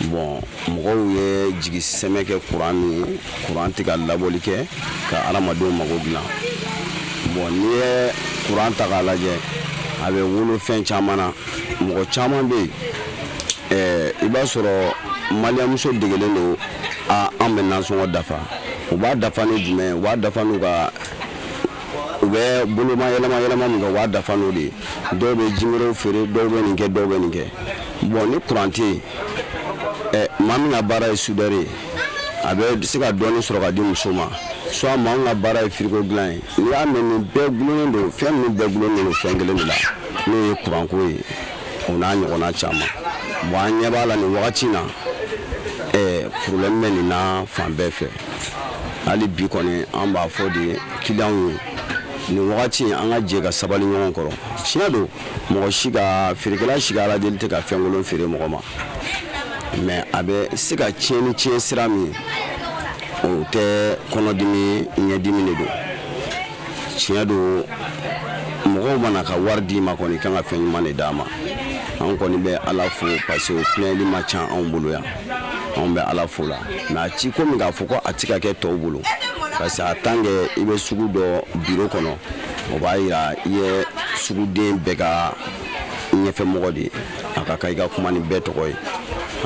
O: bon mɔgɔw ye jigi sɛmɛ kɛ kuran min ye kuran tɛ ka labɔli kɛ ka adamadenw mago dilan bon n'i ye kuran ta k'a lajɛ a bɛ wolo fɛn caman na mɔgɔ caman bɛ yen i b'a sɔrɔ maliyɛnmuso degelen don an bɛ nasɔngɔ dafa u b'a dafa ni jumɛn ye u b'a dafa n'u ka u bɛ boloma yɛlɛma yɛlɛma min kɛ u b'a dafa n'o de ye dɔw bɛ jimerew feere dɔw bɛ nin kɛ dɔw bɛ nin kɛ bon ni kuran tɛ yen maa min ka baara ye soudeur ye a bɛ se ka dɔɔnin sɔrɔ ka di muso ma soit maa min ka baara ye frigo dilan ye n'i y'a mɛn nin bɛɛ gulonnen don fɛn ninnu bɛɛ gulonnen don fɛn kelen de la n'o ye kuranko ye o n'a ɲɔgɔnna caman bon an ɲɛ b'a la nin wagati in na problème bɛ nin na fan bɛɛ fɛ hali bi kɔni an b'a fɔ de kiliyanw ye Nin wagati an ka jɛ ka sabali ɲɔgɔn kɔrɔ. Tiɲɛ don, mɔgɔ si ka feerekɛla si ka ala deli tɛ ka fɛnkolon feere mɔgɔ ma, mais a bɛ se ka tiɲɛ ni tiɲɛ sira min ye, o tɛ kɔnɔdimi, ɲɛdimi de don. Tiɲɛ don, mɔgɔw mana ka wari d'i ma kɔni, i kan ka fɛn ɲuman de d'a ma. An kɔni bɛ Ala fo parce que o plainte ma ca anw bolo yan. Anw bɛ Ala fo la, mais a ci komi k'a fɔ ko a ti ka kɛ tɔw bolo, parce que en tant que i bɛ sugu dɔ bureau kɔnɔ, o b'a yira i ye suguden bɛɛ ka ɲɛfɛmɔgɔ de ye. A ka kan i ka kuma ni bɛɛ tɔgɔ ye.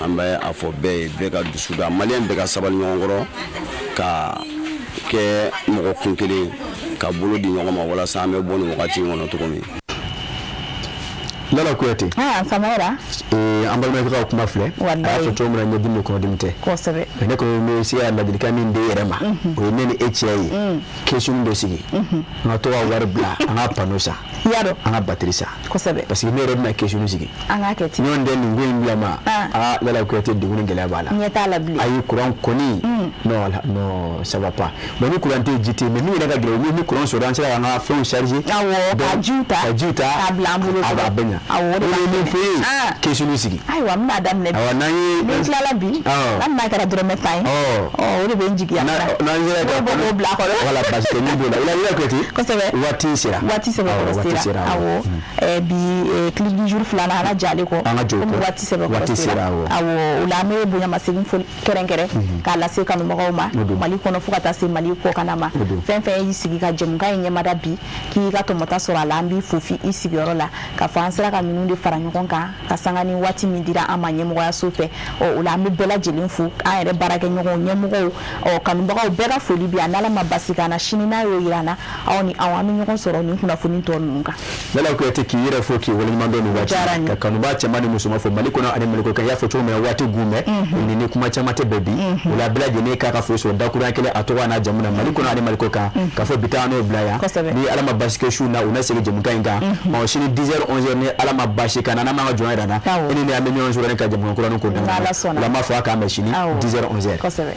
O: An bɛ a fɔ bɛɛ ye, bɛɛ ka dusu da, maliyɛn bɛɛ ka sabali ɲɔgɔn kɔrɔ, ka kɛ mɔgɔ kun kelen, ka bolo di ɲɔgɔn ma, walasa an bɛ bɔ nin wagati in kɔnɔ cogo min.
A: Lala Kuyate.
B: Ah, Samara.
A: An balimakɛ ka kuma filɛ. A y'a fɔ cogo min na, ɲɛdimi ni kɔnɔdimi tɛ.
B: Kosɛbɛ.
A: Ne kɔni bɛ se ka ladilikan min di e yɛrɛ ma, o ye ne ni e cɛ ye. Kɛsuni dɔ sigi. An ka to ka wari bila, an ka panneau san.
B: I y'a dɔn.
A: An ka batterie san.
B: Kosɛbɛ.
A: Parce que ne yɛrɛ bɛna kɛsuni sigi.
B: An k'a kɛ ten.
A: Ɲɔgɔn tɛ nin ko in bila ma. Ah, Lala Kuyate, degun ni gɛlɛya b'a la.
B: Ɲɛ t'a la bilen.
A: Ayi, courant kɔni. Non, non, ça va pas. Bon, ni courant tɛ, ji tɛ, mais min yɛrɛ ka gɛlɛn, ni courant sɔrɔ, an sera k'an ka fɛnw charger.
B: Awɔ, ka jiw ta.
A: Ka jiw ta.
B: K'a bila an bolo.
A: A bɛ ɲa.
B: Awɔ, o de
A: b'a min f'e ye. Kɛsuni sigi.
B: Ayiwa, n bɛna daminɛ bi.
A: Awɔ, n'an ye.
B: Ni n tilala bi. Hali n'a kɛra dɔrɔmɛ 10 ye. Ɔ, o de bɛ n jigiya.
A: N'an sera ka.
B: Bɔ k'o bila a kɔnɔ.
A: Wala, basi tɛ min b'o la. Lala Kuyate.
B: Kosɛbɛ.
A: Waati sera.
B: Waati sɛbɛkɔrɔ sera. Awɔ. Bi clip du jour filanan, an ka jɔ ale kɔ.
A: An ka jɔ o kɔ.
B: Waati sɛbɛkɔrɔ sera. Awɔ, o la an bɛ bonyamasegin foli kɛrɛnkɛrɛn k'a lase kanubagaw ma Mali kɔnɔ fo ka taa se Mali kɔkanna ma. Fɛn fɛn y'i sigi ka jɛmukan in ɲɛmada bi, k'i ka tɔmɔta sɔrɔ a la, an b'i fo f'i sigiyɔrɔ la, k'a fɔ an sera ka ninnu de fara ɲɔgɔn kan ka sanga ni waati min dira an ma ɲɛmɔgɔyaso fɛ. Ɔ, o la an bɛ bɛɛ lajɛlen fo, an yɛrɛ baarakɛɲɔgɔnw, ɲɛmɔgɔw, ɔ, kanubagaw bɛɛ ka foli bi yan. N'Ala ma basi k'an na, sini n'a y'o yira an na, aw ni anw, an bɛ ɲɔgɔn sɔrɔ nin kunnafoni tɔ ninnu kan.
A: Lala Kuyate, k'i yɛrɛ fo, k'i waleɲuman dɔn nin waati, ka kanubaa cɛman ni musoman fo Mali kɔnɔ ani Mali kɔkan. I y'a fɔ cogo min na, waati gun mɛ ni kuma caman tɛ bɛn bi. O la bɛɛ lajɛlen k'a ka foli sɔrɔ dakurunya kelen, a tɔgɔ n'a jamu na, Mali kɔnɔ ani Mali kɔkan, k'a fɔ bi taa an n'o bila yan. Ni Ala ma basi kɛ, su na u na segin jɛmukan in kan. Ɔ, sini 10h 11h, ni Ala ma basi k'an na, n'an m'an ka jɔn yɛrɛ na, e ni ne, an bɛ ɲɔgɔn sɔrɔ ni ka jɛmukan kuranin ko daminɛ. O la an b'a fɔ a k'an bɛn sini 10h 11h.
B: Kosɛbɛ.